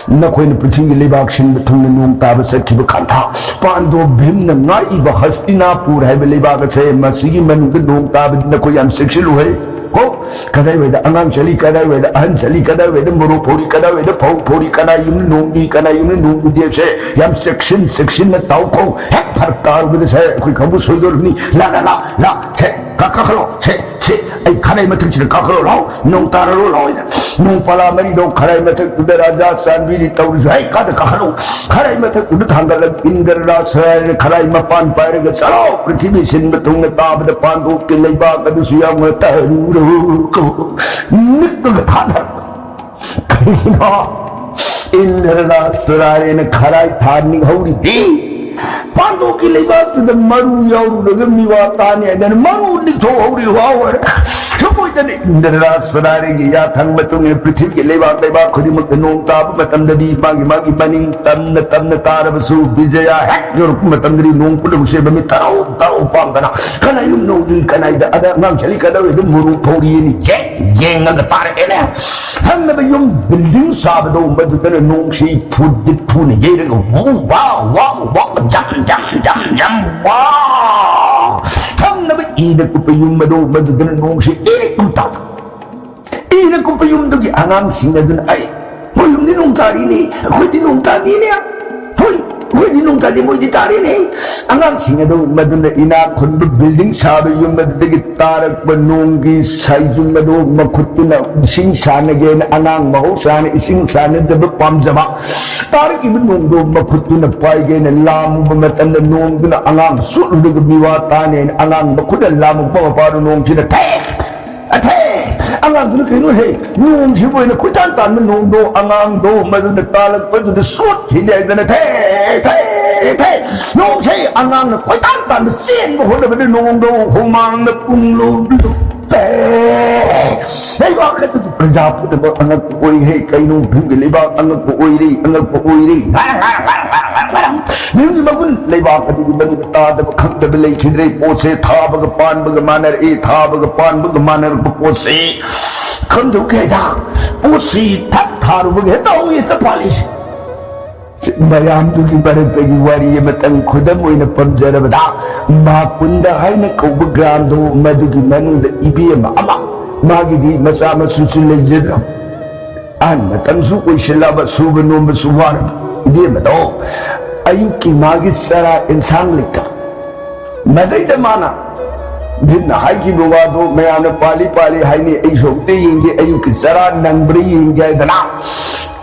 ꯅꯈꯣꯏꯅ ꯄ꯭ꯔꯤꯊꯤꯕꯤꯒꯤ ꯂꯩꯕꯥꯛ ꯁꯤꯟꯕ ꯊꯨꯡꯅ ꯅꯣꯡ ꯇꯥꯕ ꯆꯠꯈꯤꯕ ꯈꯟꯊ꯫ ꯄꯥꯟꯗꯣꯞ ꯚꯤꯝꯅ ꯉꯥꯛꯏꯕ ꯍꯁꯇꯤꯅꯥꯄꯨꯔ ꯍꯥꯏꯕ ꯂꯩꯕꯥꯛ ꯑꯁꯦ, ꯃꯁꯤꯒꯤ ꯃꯅꯨꯡꯗ ꯅꯣꯡ ꯇꯥꯕꯗꯤ ꯅꯈꯣꯏ ꯌꯥꯝ ꯆꯦꯛꯁꯤꯜꯂꯨ ꯍꯦ꯫ ꯀꯣ, ꯀꯗꯥꯏꯋꯥꯏꯗ ꯑꯉꯥꯡ ꯆꯠꯂꯤ, ꯀꯗꯥꯏꯋꯥꯏꯗ ꯑꯍꯟ ꯆꯠꯂꯤ, ꯀꯗꯥꯏꯋꯥꯏꯗ ꯃꯣꯔꯣꯛ ꯐꯧꯔꯤ, ꯀꯗꯥꯏꯋꯥꯏꯗ ꯐꯧ ꯐꯧꯔꯤ, ꯀꯅꯥ ꯌꯨꯝ ꯅꯣꯡ ꯅꯤ, ꯀꯅꯥ ꯌꯨꯝ ꯅꯣꯡ ꯅꯨꯗꯦꯁꯦ ꯌꯥꯝ ꯆꯦꯛꯁꯤꯟ ꯆꯦꯛꯁꯤꯟꯅ ꯇꯥꯎꯈꯣ꯫ ꯍꯦꯛ ꯐꯔꯛ ꯇꯥꯔꯨꯕꯗ ꯁꯦ ꯑꯩꯈꯣꯏ ꯀꯥꯡꯕꯨ ꯁꯣꯏꯗꯣꯔꯤꯕꯅꯤ꯫ ꯂꯥ, ꯂꯥ, ꯂꯥ, ꯂꯥ, ꯁꯦ, ꯀꯥ-, ꯀꯥꯈꯠꯂꯣ, ꯁꯦ, ꯁꯦ, ꯑꯩ ꯈꯔꯥꯏ ꯃꯊꯛꯁꯤꯗ ꯀꯥꯈꯠꯂꯣ, ꯂꯥꯎ, ꯅꯣꯡ ꯇꯥꯔꯔꯣ, ꯂꯥꯎ꯫ ꯅꯣꯡ ꯄꯥꯂꯥ ꯃꯔꯤꯗꯣ ꯈꯔꯥꯏ ꯃꯊꯛꯇꯨꯗ ꯔꯥꯖꯥ ꯆꯥꯟꯕꯤꯔꯤ ꯇꯧꯔꯤꯁꯨ, ꯍꯦ, ꯀꯥꯗ ꯀꯥꯈꯠꯂꯣ, ꯈꯔꯥꯏ ꯃꯊꯛꯇꯨꯗ ꯊꯥꯡꯒꯠꯂꯒ ꯏꯟꯗ꯭ꯔ ꯔꯥꯖ ꯁꯨꯔꯥꯔꯤꯅ ꯈꯔꯥꯏ ꯃꯄꯥꯟ ꯄꯥꯏꯔꯒ ꯆꯠꯂꯣ, ꯄ꯭ꯔꯤꯊꯤꯕꯤ ꯁꯤꯟꯕ ꯊꯨꯡꯅ ꯇꯥꯕꯗ ꯄꯥꯟꯗꯣꯞꯀꯤ ꯂꯩꯕꯥꯛ ꯑꯗꯨꯁꯨ ꯌꯥꯎꯅ ꯇꯥꯔꯨꯔꯣ꯫ ꯅꯤꯛꯂꯒ ꯊꯥꯗꯔꯛꯄ꯫ ꯀꯔꯤꯒꯤꯅꯣ ꯏꯟꯗ꯭ꯔ ꯔꯥꯖ ꯁꯨꯔꯥꯔꯤꯅ ꯈꯔꯥꯏ ꯊꯥꯅꯤꯡꯍꯧꯔꯤꯗꯤ? ꯄꯥꯟꯗꯣꯞꯀꯤ ꯂꯩꯕꯥꯛꯇꯨꯗ ꯃꯔꯨ ꯌꯥꯎꯔꯨꯔꯒ ꯃꯤꯋꯥ ꯇꯥꯅꯤ ꯍꯥꯏꯗꯅ ꯃꯔꯨ ꯅꯤꯛꯊꯣꯛꯍꯧꯔꯤ ꯋꯥ ꯑꯣꯏꯔꯦ꯫ ꯊꯃꯣꯏꯗꯅ ꯏꯟꯗ꯭ꯔ ꯔꯥꯖ ꯁꯨꯔꯥꯔꯤꯒꯤ ꯌꯥꯊꯪ ꯃꯇꯨꯡ ꯏꯟꯅ ꯄ꯭ꯔꯤꯊꯤꯕꯤꯒꯤ ꯂꯩꯕꯥꯛ ꯂꯩꯕꯥꯛ ꯈꯨꯗꯤꯡꯃꯛꯇ ꯅꯣꯡ ꯇꯥꯕ ꯃꯇꯝꯗꯗꯤ ꯃꯥꯒꯤ ꯃꯥꯒꯤ ꯃꯅꯤꯡ ꯇꯝꯅ ꯇꯝꯅ ꯇꯥꯔꯕꯁꯨ ꯕꯤꯖꯌꯥ ꯍꯦꯛ ꯌꯧꯔꯛꯄ ꯃꯇꯝꯗꯗꯤ ꯅꯣꯡ ꯄꯨꯝꯅꯃꯛꯁꯦ ꯃꯃꯤꯠ ꯇꯔꯥꯎ ꯇꯔꯥꯎ ꯄꯥꯡꯗꯅ ꯀꯅꯥ ꯌꯨꯝ ꯅꯣꯡ ꯌꯨꯏ, ꯀꯅꯥꯏꯗ ꯑꯗ ꯑꯉꯥꯡ ꯆꯠꯂꯤ, ꯀꯗꯥꯏꯋꯥꯏꯗ ꯃꯣꯔꯣꯛ ꯐꯧꯔꯤꯅꯤ ꯌꯦꯡ ꯌꯦꯡꯉꯒ ꯇꯥꯔꯛꯑꯦꯅꯦ꯫ ꯊꯪꯅꯕ ꯌꯨꯝ ꯕꯤꯜꯗꯤꯡ ꯁꯥꯕꯗꯣ ꯃꯗꯨꯗꯅ ꯅꯣꯡꯁꯤ ꯐꯨꯗꯤꯠ ꯐꯨꯅ ꯌꯩꯔꯒ ꯋꯨ ꯋꯥ ꯋꯥ ꯋꯥ ꯖꯝ ꯖꯝ ꯖꯝ ꯖꯝ ꯋꯥ꯫ ꯊꯪꯅꯕ ꯏꯅ ꯀꯨꯞꯄ ꯌꯨꯝ ꯑꯗꯣ ꯃꯗꯨꯗꯅ ꯅꯣꯡꯁꯤ ꯏꯔꯤꯛ ꯇꯥ꯫ ꯏꯅ ꯀꯨꯞꯄ ꯌꯨꯝꯗꯨꯒꯤ ꯑꯉꯥꯡꯁꯤꯡ ꯑꯗꯨꯅ, "ꯑꯩ, ꯃꯣꯏ ꯌꯨꯝꯗꯤ ꯅꯣꯡ ꯇꯥꯔꯤꯅꯦ, ꯑꯩꯈꯣꯏꯗꯤ ꯅꯣꯡ ꯇꯥꯗꯦꯅꯦ꯫ ꯍꯣꯏ, ꯑꯩꯈꯣꯏꯗꯤ ꯅꯣꯡ ꯇꯥꯗꯦ꯫ ꯃꯣꯏꯗꯤ ꯇꯥꯔꯦꯅꯦ꯫ ꯑꯉꯥꯡꯁꯤꯡ ꯑꯗꯨ ꯃꯗꯨꯅ ꯏꯅꯥꯛ ꯈꯨꯟꯕ ꯕꯤꯜꯗꯤꯡ ꯁꯥꯕ ꯌꯨꯝ ꯑꯗꯨꯗꯒꯤ ꯇꯥꯔꯛꯄ ꯅꯣꯡꯒꯤ ꯁꯥꯏꯖꯨꯝ ꯑꯗꯨ ꯃꯈꯨꯠꯇꯨꯅ ꯏꯁꯤꯡ ꯁꯥꯟꯅꯒꯦꯅ ꯑꯉꯥꯡ ꯃꯍꯧꯁꯥꯅ ꯏꯁꯤꯡ ꯁꯥꯟꯅꯖꯕ ꯄꯥꯝꯖꯕ꯫ ꯇꯥꯔꯛꯏꯕ ꯅꯣꯡꯗꯣ ꯃꯈꯨꯠꯇꯨꯅ ꯄꯥꯏꯒꯦꯅ ꯂꯥꯝꯃꯨꯕ ꯃꯇꯝꯗ ꯅꯣꯡꯗꯨꯅ ꯑꯉꯥꯡ ꯆꯣꯠꯂꯨꯔꯒ ꯃꯤꯋꯥ ꯇꯥꯅꯦꯅ ꯑꯉꯥꯡ ꯃꯈꯨꯠꯅ ꯂꯥꯝꯃꯨꯕ ꯃꯄꯥꯗꯨ ꯅꯣꯡꯁꯤꯅ ꯊꯦꯛ ꯑꯊꯦ! ꯑꯉꯥꯡꯗꯨꯅ ꯀꯩꯅꯣ ꯍꯦ, ꯅꯣꯡꯁꯤꯕꯨ ꯑꯣꯏꯅ ꯀꯣꯏꯇꯥꯟ ꯇꯥꯟꯕ ꯅꯣꯡꯗꯣ ꯑꯉꯥꯡꯗꯣ ꯃꯗꯨꯅ ꯇꯥꯜꯂꯛꯄꯗꯨꯗ ꯁꯣꯠꯈꯤꯅꯤ ꯍꯥꯏꯗꯅ ꯊꯦ ꯊꯦ ꯊꯦ! ꯅꯣꯡꯁꯦ ꯑꯉꯥꯡꯅ ꯀꯣꯏꯇꯥꯟ ꯇꯥꯟꯕ ꯆꯦꯟꯕ ꯍꯣꯠꯅꯕꯗ ꯅꯣꯡꯗꯣ ꯍꯨꯃꯥꯡꯅ ꯄꯨꯡꯂꯨꯞ ꯂꯨꯞꯄꯦ꯫ ꯂꯩꯕꯥꯛ ꯑꯗꯨꯒꯤ ꯄ꯭ꯔꯖꯥ ꯄꯨꯝꯅꯃꯛ ꯑꯉꯛꯄ ꯑꯣꯏꯔꯤ ꯍꯦ꯫ ꯀꯩꯅꯣ ꯚꯤꯝꯒꯤ ꯂꯩꯕꯥꯛ ꯑꯉꯛꯄ ꯑꯣꯏꯔꯤ, ꯑꯉꯛꯄ ꯑꯣꯏꯔꯤ꯫ ꯃꯤꯒꯤ ꯃꯒꯨꯟ ꯂꯩꯕꯥꯛ ꯑꯗꯨꯒꯤ ꯃꯅꯨꯡꯗ ꯇꯥꯗꯕ ꯈꯪꯗꯕ ꯂꯩꯈꯤꯗ꯭ꯔꯦ꯫ ꯄꯣꯠꯁꯦ ꯊꯥꯕꯒ ꯄꯥꯟꯕꯒ ꯃꯥꯟꯅꯔꯛꯏ, ꯊꯥꯕꯒ ꯄꯥꯟꯕꯒ ꯃꯥꯟꯅꯔꯛꯄ ꯄꯣꯠꯁꯦ ꯈꯪꯗꯧ ꯀꯩꯗ ꯄꯣꯠꯁꯤ ꯊꯛ ꯊꯥꯔꯨꯕꯒ ꯍꯦꯛꯇ ꯍꯧꯏ, ꯍꯦꯛꯇ ꯄꯥꯜꯂꯤ꯫ ꯃꯌꯥꯝꯗꯨꯒꯤ ꯃꯔꯛꯇꯒꯤ ꯋꯥꯔꯤ ꯑꯃꯇꯪ ꯈꯨꯗꯝ ꯑꯣꯏꯅ ꯄꯟꯖꯔꯕꯗ, ꯃꯥꯀꯨꯟꯗ ꯍꯥꯏꯅ ꯀꯧꯕ ꯒ꯭ꯔꯥꯝꯗꯣ, ꯃꯗꯨꯒꯤ ꯃꯅꯨꯡꯗ ꯏꯕꯦꯝꯃ ꯑꯃ, ꯃꯥꯒꯤꯗꯤ ꯃꯆꯥ ꯃꯁꯨꯁꯨ ꯂꯩꯖꯗ꯭ꯔꯕ ꯑꯍꯟ ꯃꯇꯝꯁꯨ ꯑꯣꯏꯁꯤꯜꯂꯕ, ꯁꯨꯕ ꯅꯣꯝꯕꯁꯨ ꯋꯥꯔꯕ ꯏꯕꯦꯝꯃꯗꯣ ꯑꯌꯨꯛꯀꯤ ꯃꯥꯒꯤ ꯆꯔꯥ ꯑꯦꯟꯁꯥꯡ ꯂꯩꯇꯕ꯫ ꯃꯗꯩꯗ ꯃꯥꯅ ꯚꯤꯝꯅ ꯍꯥꯏꯈꯤꯕ ꯋꯥꯗꯣ ꯃꯌꯥꯝꯅ ꯄꯥꯜꯂꯤ ꯄꯥꯜꯂꯤ ꯍꯥꯏꯅꯤ, ꯑꯩꯁꯨ ꯑꯝꯇ ꯌꯦꯡꯒꯦ, ꯑꯌꯨꯛꯀꯤ ꯆꯔꯥ ꯅꯪꯕ꯭ꯔꯥ ꯌꯦꯡꯒꯦ ꯍꯥꯏꯗꯅ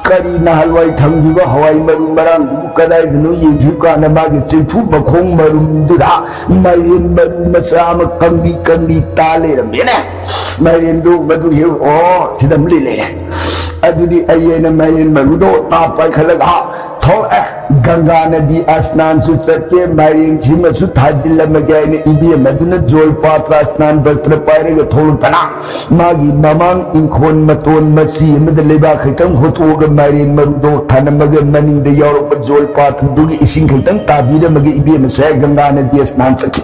ꯀꯔꯤ ꯅꯍꯥꯟꯋꯥꯏ ꯊꯝꯈꯤꯕ ꯍꯋꯥꯏ ꯃꯔꯨ ꯃꯔꯥꯡꯗꯨꯕꯨ ꯀꯗꯥꯏꯗꯅꯣ ꯌꯦꯡꯈꯤꯕ ꯀꯥꯟꯗ ꯃꯥꯒꯤ ꯆꯤꯐꯨ ꯃꯈꯣꯡ ꯃꯔꯨꯝꯗꯨꯗ ꯃꯥꯏꯔꯦꯟ ꯃꯔꯨ ꯃꯆꯥ ꯑꯃ ꯀꯪꯂꯤ ꯀꯪꯂꯤ ꯇꯥ ꯂꯩꯔꯝꯃꯦꯅꯦ꯫ ꯃꯥꯏꯔꯦꯟꯗꯨ ꯃꯗꯨ ꯍꯦꯛ, ꯑꯣ, ꯁꯤꯗ ꯑꯃ ꯂꯩ ꯂꯩꯔꯦ꯫ ꯑꯗꯨꯗꯤ ꯑꯩ ꯑꯩꯅ ꯃꯥꯏꯔꯦꯟ ꯃꯔꯨꯗꯣ ꯇꯥ ꯄꯥꯏꯈꯠꯂꯒ ꯊꯣꯛꯂꯛꯑꯦ꯫ ꯒꯪꯒꯥ ꯅꯗꯤ ꯑꯁꯅꯥꯟꯁꯨ ꯆꯠꯀꯦ, ꯃꯥꯏꯔꯦꯟꯁꯤꯃꯁꯨ ꯊꯥꯖꯤꯜꯂꯝꯃꯒꯦ ꯍꯥꯏꯅ ꯏꯕꯦꯝ ꯑꯗꯨꯅ ꯖꯣꯜ ꯄꯥꯇ꯭ꯔ ꯁ꯭ꯅꯥꯟ ꯕꯁꯇ꯭ꯔ ꯄꯥꯏꯔꯒ ꯊꯣꯛꯂꯛꯇꯅ ꯃꯥꯒꯤ ꯃꯃꯥꯡ ꯏꯪꯈꯣꯜ ꯃꯇꯣꯟ ꯃꯆꯤ ꯑꯃꯗ ꯂꯩꯕꯥꯛ ꯈꯤꯇꯪ ꯍꯣꯠꯇꯣꯛꯑꯒ ꯃꯥꯏꯔꯦꯟ ꯃꯔꯨꯗꯣ ꯊꯅꯝꯃꯒ ꯃꯅꯤꯡꯗ ꯌꯥꯎꯔꯛꯄ ꯖꯣꯜ ꯄꯥꯇ꯭ꯔꯗꯨꯒꯤ ꯏꯁꯤꯡ ꯈꯤꯇꯪ ꯇꯥꯕꯤꯔꯝꯃꯒ ꯏꯕꯦꯝ ꯑꯁꯦ ꯒꯪꯒꯥ ꯅꯗꯤ ꯁ꯭ꯅꯥꯟ ꯆꯠꯈꯤ꯫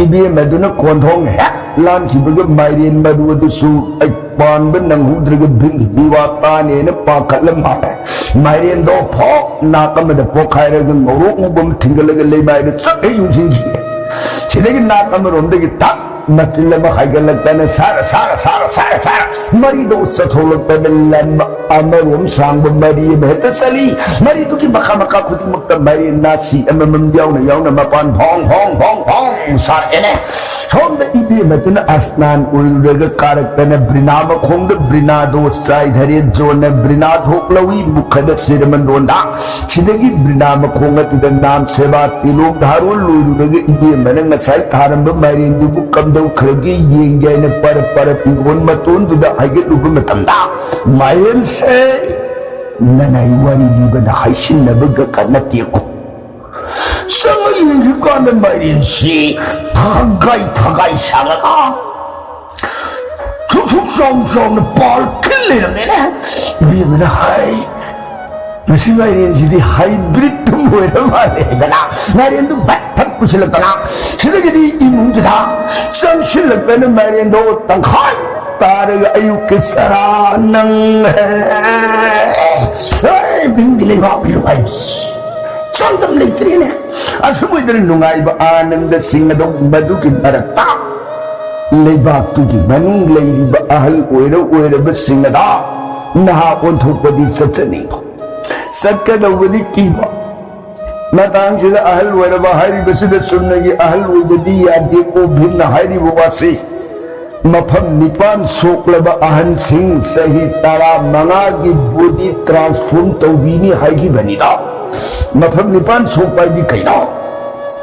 ꯏꯕꯦꯝ ꯑꯗꯨꯅ ꯀꯣꯟꯊꯣꯡ ꯍꯦꯛ ꯂꯥꯟꯈꯤꯕꯒ ꯃꯥꯏꯔꯦꯟ ꯃꯔꯨ ꯑꯗꯨꯁꯨ ꯑꯩ ꯄꯥꯟꯕ ꯅꯪꯍꯧꯗ꯭ꯔꯒ ꯚꯤꯝꯒꯤ ꯃꯤꯋꯥ ꯇꯥꯅꯦꯅ ꯄꯥꯈꯠꯂ ꯃꯥꯜꯂꯦ꯫ ꯃꯥꯏꯔꯦꯟꯗꯣ ꯐꯣꯛ ꯅꯥꯛ ꯑꯃꯗ ꯄꯣꯛꯈꯥꯏꯔꯒ ꯉꯧꯔꯣꯛ ꯉꯧꯕ ꯑꯃ ꯊꯤꯡꯒꯠꯂꯒ ꯂꯩꯃꯥꯏꯗ ꯆꯞ ꯍꯦꯛ ꯌꯨꯡꯁꯤꯟꯈꯤꯌꯦ꯫ ꯁꯤꯗꯒꯤ ꯅꯥꯛ ꯑꯃꯔꯣꯝꯗꯒꯤ ꯊꯛ ꯃꯆꯤꯜ ꯑꯃ ꯍꯥꯏꯒꯠꯂꯛꯇꯅ ꯁꯥꯔ ꯁꯥꯔ ꯁꯥꯔ ꯁꯥꯔ ꯁꯥꯔ ꯃꯔꯤꯗꯣ ꯆꯠꯊꯣꯛꯂꯛꯇꯅ ꯂꯝ ꯑꯃꯔꯣꯝ ꯁꯥꯡꯕ ꯃꯔꯤ ꯑꯃ ꯍꯦꯛꯇ ꯆꯠꯂꯤ꯫ ꯃꯔꯤꯗꯨꯒꯤ ꯃꯈꯥ ꯃꯈꯥ ꯈꯨꯗꯤꯡꯃꯛꯇ ꯃꯥꯏꯔꯦꯟ ꯅꯥꯁꯤ ꯑꯃꯃꯝ ꯌꯥꯎꯅ ꯌꯥꯎꯅ ꯃꯄꯥꯟ ꯚꯣꯡ ꯚꯣꯡ ꯚꯣꯡ ꯚꯣꯡ ꯁꯥꯔꯛꯑꯦꯅꯦ꯫ ꯁꯣꯝꯗ ꯏꯕꯦꯝꯃꯗꯨꯅ ꯑꯁꯅꯥꯟ ꯑꯣꯏꯔꯨꯔꯒ ꯀꯥꯔꯛꯇꯅ ꯕ꯭ꯔꯤꯅꯥ ꯃꯈꯣꯡꯗ ꯕ꯭ꯔꯤꯅꯥꯗꯣ ꯆꯥꯏꯊꯔꯦ꯫ ꯖꯣꯟꯅ ꯕ꯭ꯔꯤꯅꯥ ꯊꯣꯛꯂꯧꯏ ꯃꯨꯈꯗ ꯁꯤꯔꯃꯟꯗꯣꯟꯗ꯫ ꯁꯤꯗꯒꯤ ꯕ꯭ꯔꯤꯅꯥ ꯃꯈꯣꯡ ꯑꯗꯨꯗ ꯅꯥꯝ ꯁꯦꯕꯥ ꯇꯤꯂꯣꯛ ꯊꯥꯔꯣ ꯂꯣꯏꯔꯨꯔꯒ ꯏꯕꯦꯝꯃꯅ ꯉꯁꯥꯏ ꯊꯥꯔꯝꯕ ꯃꯥꯏꯔꯦꯟꯗꯨꯕꯨ ꯀꯝꯗꯧꯈ꯭ꯔꯒꯦ ꯌꯦꯡꯒꯦ ꯍꯥꯏꯅ ꯄꯔꯞ ꯄꯔꯞ ꯏꯪꯈꯣꯜ ꯃꯇꯣꯟꯗꯨꯗ ꯍꯥꯏꯒꯠꯂꯨꯕ ꯃꯇꯝꯗ, ꯃꯥꯏꯔꯦꯟꯁꯦ ꯅꯅꯥꯏ ꯋꯥꯔꯤ ꯂꯤꯕꯗ ꯍꯥꯏꯁꯤꯟꯅꯕꯒ ꯅꯠꯇꯦꯀꯣ꯫ ꯆꯪꯉ ꯌꯦꯡꯈꯤꯕ ꯀꯥꯟꯗ ꯃꯥꯏꯔꯦꯟꯁꯤ ꯊꯒꯥꯏ ꯊꯒꯥꯏ ꯁꯥꯡꯉꯒ ꯁꯨꯛ ꯁꯨꯛ ꯆꯥꯎ ꯆꯥꯎꯅ ꯄꯥꯜ ꯈꯤꯜ ꯂꯩꯔꯝꯃꯦꯅꯦ꯫ ꯏꯕꯦꯝꯃꯅ ꯍꯥꯏ, "ꯃꯁꯤ ꯃꯥꯏꯔꯦꯟꯁꯤꯗꯤ ꯍꯥꯏꯕ꯭ꯔꯤꯠ ꯑꯣꯏꯔ ꯃꯥꯜꯂꯦ" ꯍꯥꯏꯗꯅ ꯃꯥꯏꯔꯦꯟꯗꯨ ꯚꯠ ꯊꯛ ꯄꯨꯁꯤꯜꯂꯛꯇꯅ, ꯁꯤꯗꯒꯤꯗꯤ ꯏꯃꯨꯡꯗꯨꯗ ꯆꯪꯁꯤꯜꯂꯛꯇꯅ ꯃꯥꯏꯔꯦꯟꯗꯣ ꯇꯪꯈꯥꯏ ꯇꯥꯔꯒ ꯑꯌꯨꯛꯀꯤ ꯆꯔꯥ ꯅꯪ ꯍꯦ ꯕꯤꯡꯗꯤ ꯂꯩꯕꯥꯛ ꯄꯤꯔꯨ ꯍꯥꯏꯕꯁꯤ ꯆꯥꯡꯗꯝ ꯂꯩꯇ꯭ꯔꯦꯅꯦ꯫ ꯑꯁꯨꯝ ꯑꯣꯏꯗꯅ ꯅꯨꯡꯉꯥꯏꯕ ꯑꯥꯅꯟꯗꯁꯤꯡ ꯑꯗꯣ ꯃꯗꯨꯒꯤ ꯃꯔꯛꯇ ꯂꯩꯕꯥꯛꯇꯨꯒꯤ ꯃꯅꯨꯡ ꯂꯩꯔꯤꯕ ꯑꯍꯜ ꯑꯣꯏꯔ ꯑꯣꯏꯔꯕꯁꯤꯡ ꯑꯗ ꯅꯍꯥ ꯑꯣꯟꯊꯣꯛꯄꯗꯤ ꯆꯠꯆꯅꯤꯡꯕ, ꯆꯠꯀꯗꯧꯕꯗꯤ ꯀꯤꯕ꯫ ꯃꯇꯥꯡꯁꯤꯗ ꯑꯍꯜ ꯑꯣꯏꯔꯕ ꯍꯥꯏꯔꯤꯕꯁꯤꯗ ꯆꯨꯝꯅꯒꯤ ꯑꯍꯜ ꯑꯣꯏꯕꯗꯤ ꯌꯥꯗꯦꯀꯣ꯫ ꯚꯤꯝꯅ ꯍꯥꯏꯔꯤꯕ ꯋꯥꯁꯤ ꯃꯐꯝ ꯅꯤꯄꯥꯟ ꯁꯣꯛꯂꯕ ꯑꯍꯟꯁꯤꯡ ꯆꯍꯤ ꯇꯔꯥꯃꯉꯥꯒꯤ ꯕꯣꯗꯤ ꯇ꯭ꯔꯥꯟꯁꯐꯣꯔꯝ ꯇꯧꯕꯤꯅꯤ ꯍꯥꯏꯈꯤꯕꯅꯤꯗ꯫ ꯃꯐꯝ ꯅꯤꯄꯥꯟ ꯁꯣꯛꯄ ꯍꯥꯏꯗꯤ ꯀꯩꯅꯣ?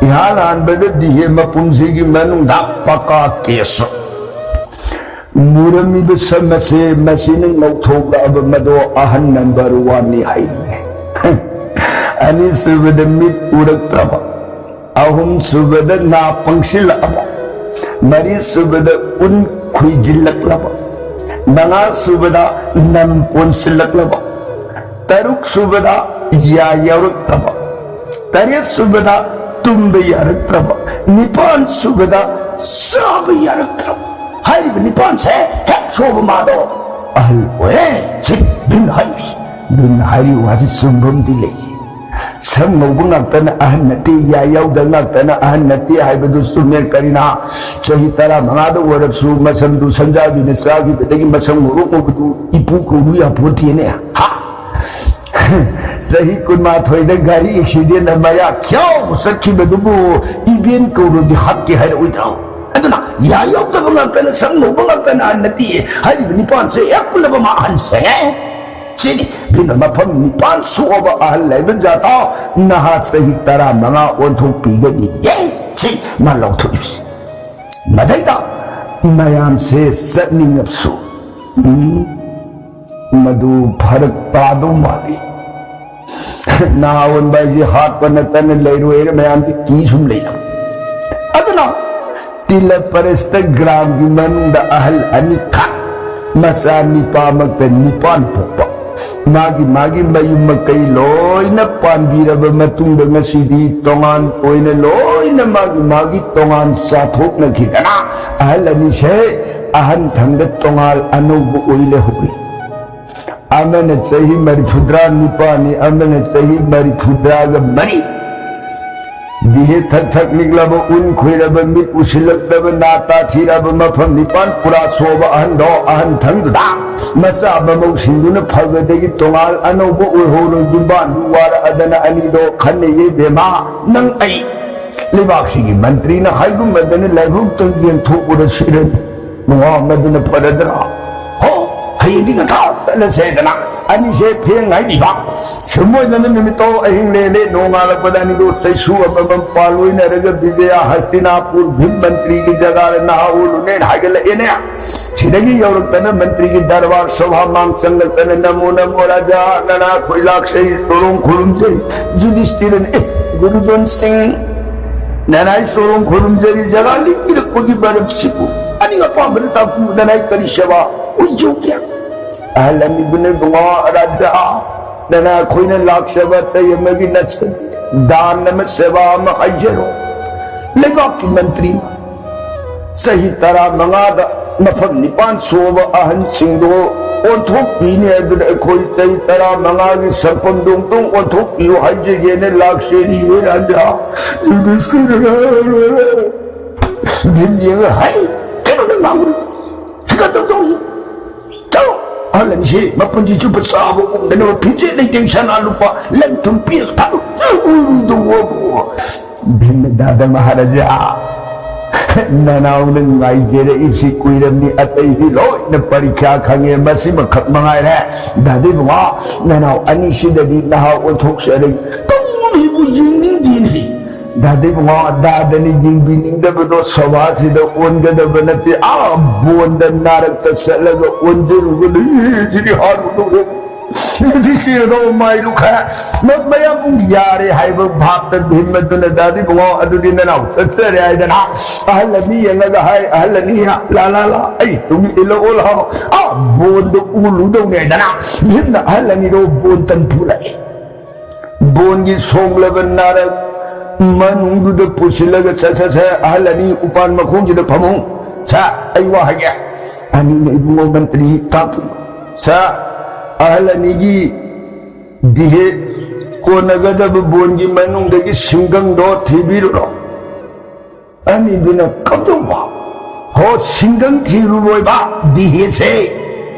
ꯏꯍꯥꯟ ꯍꯥꯟꯕꯗ ꯗꯤꯍꯦ ꯃꯄꯨꯟꯁꯤꯒꯤ ꯃꯅꯨꯡꯗ ꯄꯀꯥ ꯀꯦꯁ꯫ ꯃꯨꯔꯝꯃꯤꯕ ꯁꯝ ꯑꯁꯦ ꯃꯁꯤꯅ ꯉꯧꯊꯣꯛꯂꯛꯑꯕ ꯃꯗꯣ ꯑꯍꯟ ꯅꯝꯕꯔ ꯋꯥꯟꯅꯤ ꯍꯥꯏꯔꯤꯅꯦ꯫ ꯑꯅꯤꯁꯨꯕꯗ ꯃꯤꯠ ꯎꯔꯛꯇ꯭ꯔꯕ, ꯑꯍꯨꯝꯁꯨꯕꯗ ꯅꯥ ꯄꯪꯁꯤꯜꯂꯛꯂꯕ, ꯃꯔꯤꯁꯨꯕꯗ ꯎꯟ ꯈꯨꯏꯖꯤꯜꯂꯛꯂꯕ, ꯃꯉꯥꯁꯨꯕꯗ ꯅꯝ ꯄꯣꯟꯁꯤꯜꯂꯛꯂꯕ, ꯇꯔꯨꯛꯁꯨꯕꯗ ꯌꯥ ꯌꯥꯎꯔꯛꯇ꯭ꯔꯕ, ꯇꯔꯦꯠꯁꯨꯕꯗ ꯇꯨꯝꯕ ꯌꯥꯔꯛꯇ꯭ꯔꯕ, ꯅꯤꯄꯥꯟꯁꯨꯕꯗ ꯆꯥꯕ ꯌꯥꯔꯛꯇ꯭ꯔꯕ꯫ ꯍꯥꯏꯔꯤꯕ ꯅꯤꯄꯥꯟꯁꯦ ꯍꯦꯛ ꯁꯣꯛꯑꯕ ꯃꯥꯗꯣ ꯑꯍꯜ ꯑꯣꯏꯔꯦ꯫ ꯁꯤ ꯚꯤꯝꯅ ꯍꯥꯏꯔꯤꯕꯁꯤ꯫ ꯚꯤꯝꯅ ꯍꯥꯏꯔꯤꯕ ꯋꯥꯁꯤ ꯆꯨꯝꯕ ꯑꯃꯗꯤ ꯂꯩ꯫ ꯁꯝ ꯉꯧꯕ ꯉꯥꯛꯇꯅ ꯑꯍꯟ ꯅꯠꯇꯦ, ꯌꯥ ꯌꯥꯎꯗꯕ ꯉꯥꯛꯇꯅ ꯑꯍꯟ ꯅꯠꯇꯦ ꯍꯥꯏꯕꯗꯨ ꯆꯨꯝꯃꯦ꯫ ꯀꯔꯤꯅ ꯆꯍꯤ ꯇꯔꯥꯃꯉꯥꯗ ꯑꯣꯏꯔꯕꯁꯨ ꯃꯁꯝꯗꯨ ꯁꯟꯖꯥꯕꯤꯅ ꯆꯥꯈꯤꯕꯗꯒꯤ ꯃꯁꯝ ꯉꯧꯔꯣꯛ ꯉꯧꯕꯗꯨ ꯏꯄꯨ ꯀꯧꯔꯨ ꯌꯥꯄꯣꯟꯇꯦꯅꯦ꯫ ꯍꯥ? ꯆꯍꯤ ꯀꯨꯟꯃꯥꯊꯣꯏꯗ ꯒꯥꯔꯤ ꯑꯦꯛꯁꯤꯗꯦꯟꯗ ꯃꯌꯥ ꯈ꯭ꯌꯥꯎ ꯆꯠꯈꯤꯕꯗꯨꯕꯨ ꯏꯕꯦꯟ ꯀꯧꯔꯨꯗꯤ ꯍꯥꯠꯀꯦ ꯍꯥꯏꯔꯛꯑꯣꯏꯗ꯭ꯔꯣ? ꯑꯗꯨꯅ ꯌꯥ ꯌꯥꯎꯗꯕ ꯉꯥꯛꯇꯅ, ꯁꯝ ꯉꯧꯕ ꯉꯥꯛꯇꯅ ꯑꯍꯟ ꯅꯠꯇꯦ ꯍꯥꯏꯔꯤꯕ ꯅꯤꯄꯥꯟꯁꯦ ꯍꯦꯛ ꯄꯨꯜꯂꯕ ꯃꯥ ꯑꯍꯟ ꯁꯦꯡꯉꯦ꯫ ꯁꯤꯅꯤ ꯃꯤꯅ ꯃꯐꯝ ꯅꯤꯄꯥꯟ ꯁꯨꯑꯕ ꯑꯍꯜ ꯂꯩꯕ ꯖꯥꯇ ꯅꯍꯥ ꯆꯍꯤ ꯇꯔꯥꯃꯉꯥ ꯑꯣꯟꯊꯣꯛꯄꯤꯒꯅꯤ꯫ ꯌꯦ! ꯁꯤ ꯃꯥ ꯂꯧꯊꯣꯛꯏꯁꯤ꯫ ꯃꯗꯩꯗ ꯃꯌꯥꯝꯁꯦ ꯆꯠꯅꯤꯡꯉꯕꯁꯨ, ꯎꯝ, ꯃꯗꯨ ꯐꯔꯛ ꯇꯥꯗꯧ ꯃꯥꯜꯂꯤ꯫ ꯅꯍꯥ ꯑꯣꯟꯕ ꯍꯥꯏꯁꯦ ꯍꯥꯠꯄ ꯅꯠꯇꯅ ꯂꯩꯔꯣꯏꯅ ꯃꯌꯥꯝꯁꯦ ꯀꯤ ꯁꯨꯝ ꯂꯩꯅꯕ꯫ ꯑꯗꯨꯅ ꯇꯤꯂ ꯄꯔꯦꯁꯇ ꯒ꯭ꯔꯥꯝꯒꯤ ꯃꯅꯨꯡꯗ ꯑꯍꯜ ꯑꯅꯤꯈꯛ, ꯃꯆꯥ ꯅꯤꯄꯥꯃꯛꯇ ꯅꯤꯄꯥꯟ ꯄꯣꯛꯄ, ꯃꯥꯒꯤ ꯃꯥꯒꯤ ꯃꯌꯨꯝ ꯃꯀꯩ ꯂꯣꯏꯅ ꯄꯥꯟꯕꯤꯔꯕ ꯃꯇꯨꯡꯗ ꯉꯁꯤꯗꯤ ꯇꯣꯉꯥꯟ ꯑꯣꯏꯅ ꯂꯣꯏꯅ ꯃꯥꯒꯤ ꯃꯥꯒꯤ ꯇꯣꯉꯥꯟ ꯆꯥꯊꯣꯛꯅꯈꯤꯗꯅ ꯑꯍꯜ ꯑꯅꯤꯁꯦ ꯑꯍꯟ ꯊꯪꯗ ꯇꯣꯉꯥꯟ ꯑꯅꯧꯕ ꯑꯣꯏ ꯂꯩꯍꯧꯔꯤ꯫ ꯑꯃꯅ ꯆꯍꯤ ꯃꯔꯤꯐꯨꯇꯔꯥ ꯅꯤꯄꯥꯟꯅꯤ, ꯑꯃꯅ ꯆꯍꯤ ꯃꯔꯤꯐꯨꯇꯔꯥꯒ ꯃꯔꯤ꯫ ꯗꯤꯍꯦ ꯊꯛ ꯊꯛ ꯅꯤꯛꯂꯕ, ꯎꯟ ꯈꯣꯏꯔꯕ, ꯃꯤꯠ ꯎꯁꯤꯜꯂꯛꯇꯕ, ꯅꯥ ꯇꯥꯊꯤꯔꯕ, ꯃꯐꯝ ꯅꯤꯄꯥꯟ ꯄꯨꯔꯥ ꯁꯣꯕ ꯑꯍꯟꯗꯣ ꯑꯍꯟ ꯊꯪꯗꯨꯗ ꯃꯆꯥ ꯃꯃꯧꯁꯤꯡꯗꯨꯅ ꯐꯕꯗꯒꯤ ꯇꯣꯉꯥꯜ ꯑꯅꯧꯕ ꯑꯣꯏꯍꯧꯔꯣꯏ꯫ ꯌꯨꯝꯕꯥꯟꯗꯨ ꯋꯥꯔꯛꯑꯗꯅ ꯑꯅꯤꯗꯣ ꯈꯟꯅꯩꯌꯦ ꯕꯦꯝꯃ, ꯅꯪ ꯑꯩ ꯂꯩꯕꯥꯛꯁꯤꯒꯤ ꯃꯟꯇ꯭ꯔꯤꯅ ꯍꯥꯏꯒꯨꯝꯕꯗꯅ ꯂꯥꯏꯕꯛꯇ ꯌꯦꯡꯊꯣꯛꯎꯔꯁꯤꯔꯅꯤ꯫ ꯅꯨꯡꯉꯥꯎ ꯑꯃꯗꯨꯅ ꯐꯔꯗ꯭ꯔꯥ? ꯍꯣ, ꯍꯌꯦꯡꯗꯤ ꯉꯟꯇꯥ ꯆꯠꯂꯁꯦꯗꯅ ꯑꯅꯤꯁꯦ ꯊꯦꯡ ꯍꯥꯏꯕꯤꯕ꯫ ꯁꯨꯝ ꯑꯣꯏꯗꯅ ꯅꯨꯃꯤꯠꯇꯣ ꯑꯍꯤꯡ ꯂꯦꯜꯂꯦ꯫ ꯅꯣꯡꯉꯥꯜꯂꯛꯄꯗ ꯑꯅꯤꯗꯣ ꯆꯩꯁꯨ ꯑꯃꯃꯝ ꯄꯥꯜꯂꯣꯏꯅꯔꯒ ꯕꯤꯖꯌ ꯍꯁꯇꯤꯅꯥꯄꯨꯔ ꯚꯤꯝ ꯃꯟꯇ꯭ꯔꯤꯒꯤ ꯖꯒꯥꯗ ꯅꯍꯥ ꯑꯣꯜꯂꯨꯅꯦꯅ ꯍꯥꯏꯒꯠꯂꯛꯑꯦꯅꯦ꯫ ꯁꯤꯗꯒꯤ ꯌꯧꯔꯛꯇꯅ ꯃꯟꯇ꯭ꯔꯤꯒꯤ ꯗꯔꯕꯥꯔ ꯁꯣꯚꯥ ꯃꯥꯡ ꯆꯪꯂꯛꯇꯅ, "ꯅꯃꯣ ꯅꯃꯣ ꯔꯥꯖꯥ, ꯅꯅꯥ ꯈꯣꯏ ꯂꯥꯛꯆꯩ, ꯁꯣꯔꯣꯡ ꯈꯨꯔꯨꯝꯖꯩ, ꯖꯨꯗꯤꯁꯇꯤꯔꯅ, ꯑꯦ, ꯒꯨꯔꯨꯖꯣꯟ ꯁꯤꯡ, ꯅꯅꯥꯏ ꯁꯣꯔꯣꯡ ꯈꯨꯔꯨꯝꯖꯔꯤ, ꯖꯒꯥ ꯂꯤꯛꯄꯤꯔꯛꯄꯒꯤ ꯃꯔꯝꯁꯤꯕꯨ ꯑꯅꯤꯡ ꯑꯄꯥꯝꯕꯗ ꯇꯥꯛꯄꯤꯌꯨ, ꯅꯅꯥꯏ ꯀꯔꯤ ꯁꯦꯕꯥ ꯑꯣꯏꯖꯧꯒꯦ?" ꯑꯍꯜ ꯑꯅꯤꯗꯨꯅ, "ꯏꯕꯨꯡꯉꯣ ꯔꯥꯖꯥ, ꯅꯅꯥ ꯑꯩꯈꯣꯏꯅ ꯂꯥꯛꯆꯕ ꯑꯇꯩ ꯑꯃꯒꯤ ꯅꯠꯆꯗꯦ, ꯗꯥꯟ ꯑꯃ, ꯁꯦꯕꯥ ꯑꯃ ꯍꯥꯏꯖꯔꯣ꯫ ꯂꯩꯕꯥꯛꯀꯤ ꯃꯟꯇ꯭ꯔꯤ ꯆꯍꯤ ꯇꯔꯥꯃꯉꯥꯗ ꯃꯐꯝ ꯅꯤꯄꯥꯟ ꯁꯨꯕ ꯑꯍꯟꯁꯤꯡꯗꯣ ꯑꯣꯟꯊꯣꯛꯄꯤꯅꯤ ꯍꯥꯏꯗꯨꯅ ꯑꯩꯈꯣꯏ ꯆꯍꯤ ꯇꯔꯥꯃꯉꯥꯒꯤ ꯁꯛꯐꯝꯗꯣ ꯑꯃꯨꯛꯇꯪ ꯑꯣꯟꯊꯣꯛꯄꯤꯌꯨ ꯍꯥꯏꯖꯒꯦꯅ ꯂꯥꯛꯆꯔꯤꯌꯦ ꯔꯥꯖꯥ꯫ ꯌꯨꯗꯤꯁꯇꯤꯔꯅ ꯚꯤꯝ ꯌꯦꯡꯉ, "ꯍꯩ, ꯀꯩꯅꯣ ꯅꯪ ꯉꯥꯡꯕꯗꯣ? ꯐꯤꯀꯔ ꯇꯧ ꯇꯧ꯫ ꯆꯠꯂꯣ꯫ ꯑꯍꯜ ꯑꯅꯤꯁꯤ ꯃꯄꯨꯟꯁꯤ ꯆꯨꯞꯄ ꯆꯥꯕ ꯎꯪꯗꯅꯕ ꯐꯤꯖꯦꯠ ꯂꯩꯇꯦꯡ ꯁꯅꯥ ꯂꯨꯄꯥ ꯂꯟ ꯊꯨꯝ ꯄꯤꯔꯒ ꯊꯥꯗꯣꯛ ꯎꯗꯨ ꯋꯥꯕꯨ꯫" ꯚꯤꯝꯅ, "ꯗꯥꯗ ꯃꯍꯥꯔꯥꯖꯥ, ꯅꯅꯥꯎꯅ ꯉꯥꯏꯖꯔꯛꯏꯕꯁꯤ ꯀꯨꯏꯔꯝꯅꯤ, ꯑꯇꯩꯗꯤ ꯂꯣꯏꯅ ꯄꯔꯤꯈ꯭ꯌꯥ ꯈꯪꯉꯦ, ꯃꯁꯤꯃꯈꯛ ꯃꯉꯥꯏꯔꯦ꯫ ꯗꯥꯗ ꯏꯕꯨꯡꯉꯣ, ꯅꯅꯥꯎ ꯑꯅꯤꯁꯤꯗꯗꯤ ꯅꯍꯥ ꯑꯣꯟꯊꯣꯛꯆꯔꯒꯦ꯫ ꯇꯧꯔꯤꯕꯨ ꯌꯦꯡꯅꯤꯡꯗꯦꯅꯦ꯫ ꯗꯥꯗ ꯏꯕꯨꯡꯉꯣ, ꯗꯥꯗꯅ ꯌꯦꯡꯕꯤꯅꯤꯡꯗꯕꯗꯣ ꯁꯣꯚꯥꯁꯤꯗ ꯑꯣꯟꯒꯗꯕ ꯅꯠꯇꯦ, ꯑꯥ ꯕꯣꯟꯗ ꯅꯥꯔꯛꯇ ꯆꯠꯂꯒ ꯑꯣꯟꯖꯔꯨꯒꯗꯣꯏꯅꯤ꯫ ꯁꯤꯗꯤ ꯍꯥꯠꯂꯨꯗꯧꯔꯦ꯫" ꯌꯨꯗꯤꯁꯇꯤꯔꯗꯣ ꯃꯥꯏ ꯂꯨꯈ꯭ꯔꯦ꯫ ꯃ-, ꯃꯌꯥꯝ ꯌꯥꯔꯦ ꯍꯥꯏꯕ ꯚꯥꯞꯇ ꯚꯤꯝ ꯑꯗꯨꯅ, "ꯗꯥꯗ ꯏꯕꯨꯡꯉꯣ, ꯑꯗꯨꯗꯤ ꯅꯅꯥꯎ ꯆꯠꯆꯔꯦ" ꯍꯥꯏꯗꯅ ꯑꯍꯜ ꯑꯅꯤ ꯌꯦꯡꯉꯒ ꯍꯥꯏ, "ꯑꯍꯜ ꯑꯅꯤ, ꯂꯥ ꯂꯥ ꯂꯥ, ꯑꯩ ꯇꯨꯡ ꯏꯜꯂꯛꯑꯣ ꯂꯥꯎ, ꯑꯥ ꯕꯣꯟꯗꯣ ꯎꯂꯨꯗꯧꯅꯦ" ꯍꯥꯏꯗꯅ ꯚꯤꯝꯅ ꯑꯍꯜ ꯑꯅꯤꯗꯣ ꯕꯣꯟ ꯇꯟ ꯄꯨꯔꯛꯑꯦ꯫ ꯕꯣꯟꯒꯤ ꯁꯣꯛꯂꯕ ꯅꯥꯔꯛ ꯃꯅꯨꯡꯗꯨꯗ ꯄꯨꯁꯤꯜꯂꯒ, "ꯁꯦ, ꯁꯦ, ꯁꯦ, ꯑꯍꯜ ꯑꯅꯤ ꯎꯄꯥꯟ ꯃꯈꯣꯡꯁꯤꯗ ꯐꯝꯃꯨ꯫ ꯁꯦ, ꯑꯩ ꯋꯥ ꯍꯥꯏꯒꯦ꯫" ꯑꯅꯤꯅ, "ꯏꯕꯨꯡꯉꯣ ꯃꯟꯇ꯭ꯔꯤ, ꯇꯥꯛꯄꯤꯌꯨ꯫" "ꯁꯦ, ꯑꯍꯜ ꯑꯅꯤꯒꯤ ꯗꯤꯍꯦ ꯀꯣꯟꯅꯒꯗꯕ ꯕꯣꯟꯒꯤ ꯃꯅꯨꯡꯗꯒꯤ ꯁꯤꯡꯒꯪꯗꯣ ꯊꯤꯕꯤꯔꯨꯔꯣ꯫" ꯑꯅꯤꯗꯨꯅ, "ꯀꯝꯗꯧꯕ? ꯍꯣ, ꯁꯤꯡꯒꯪ ꯊꯤꯔꯨꯔꯣꯏꯕ, ꯗꯤꯍꯦꯁꯦ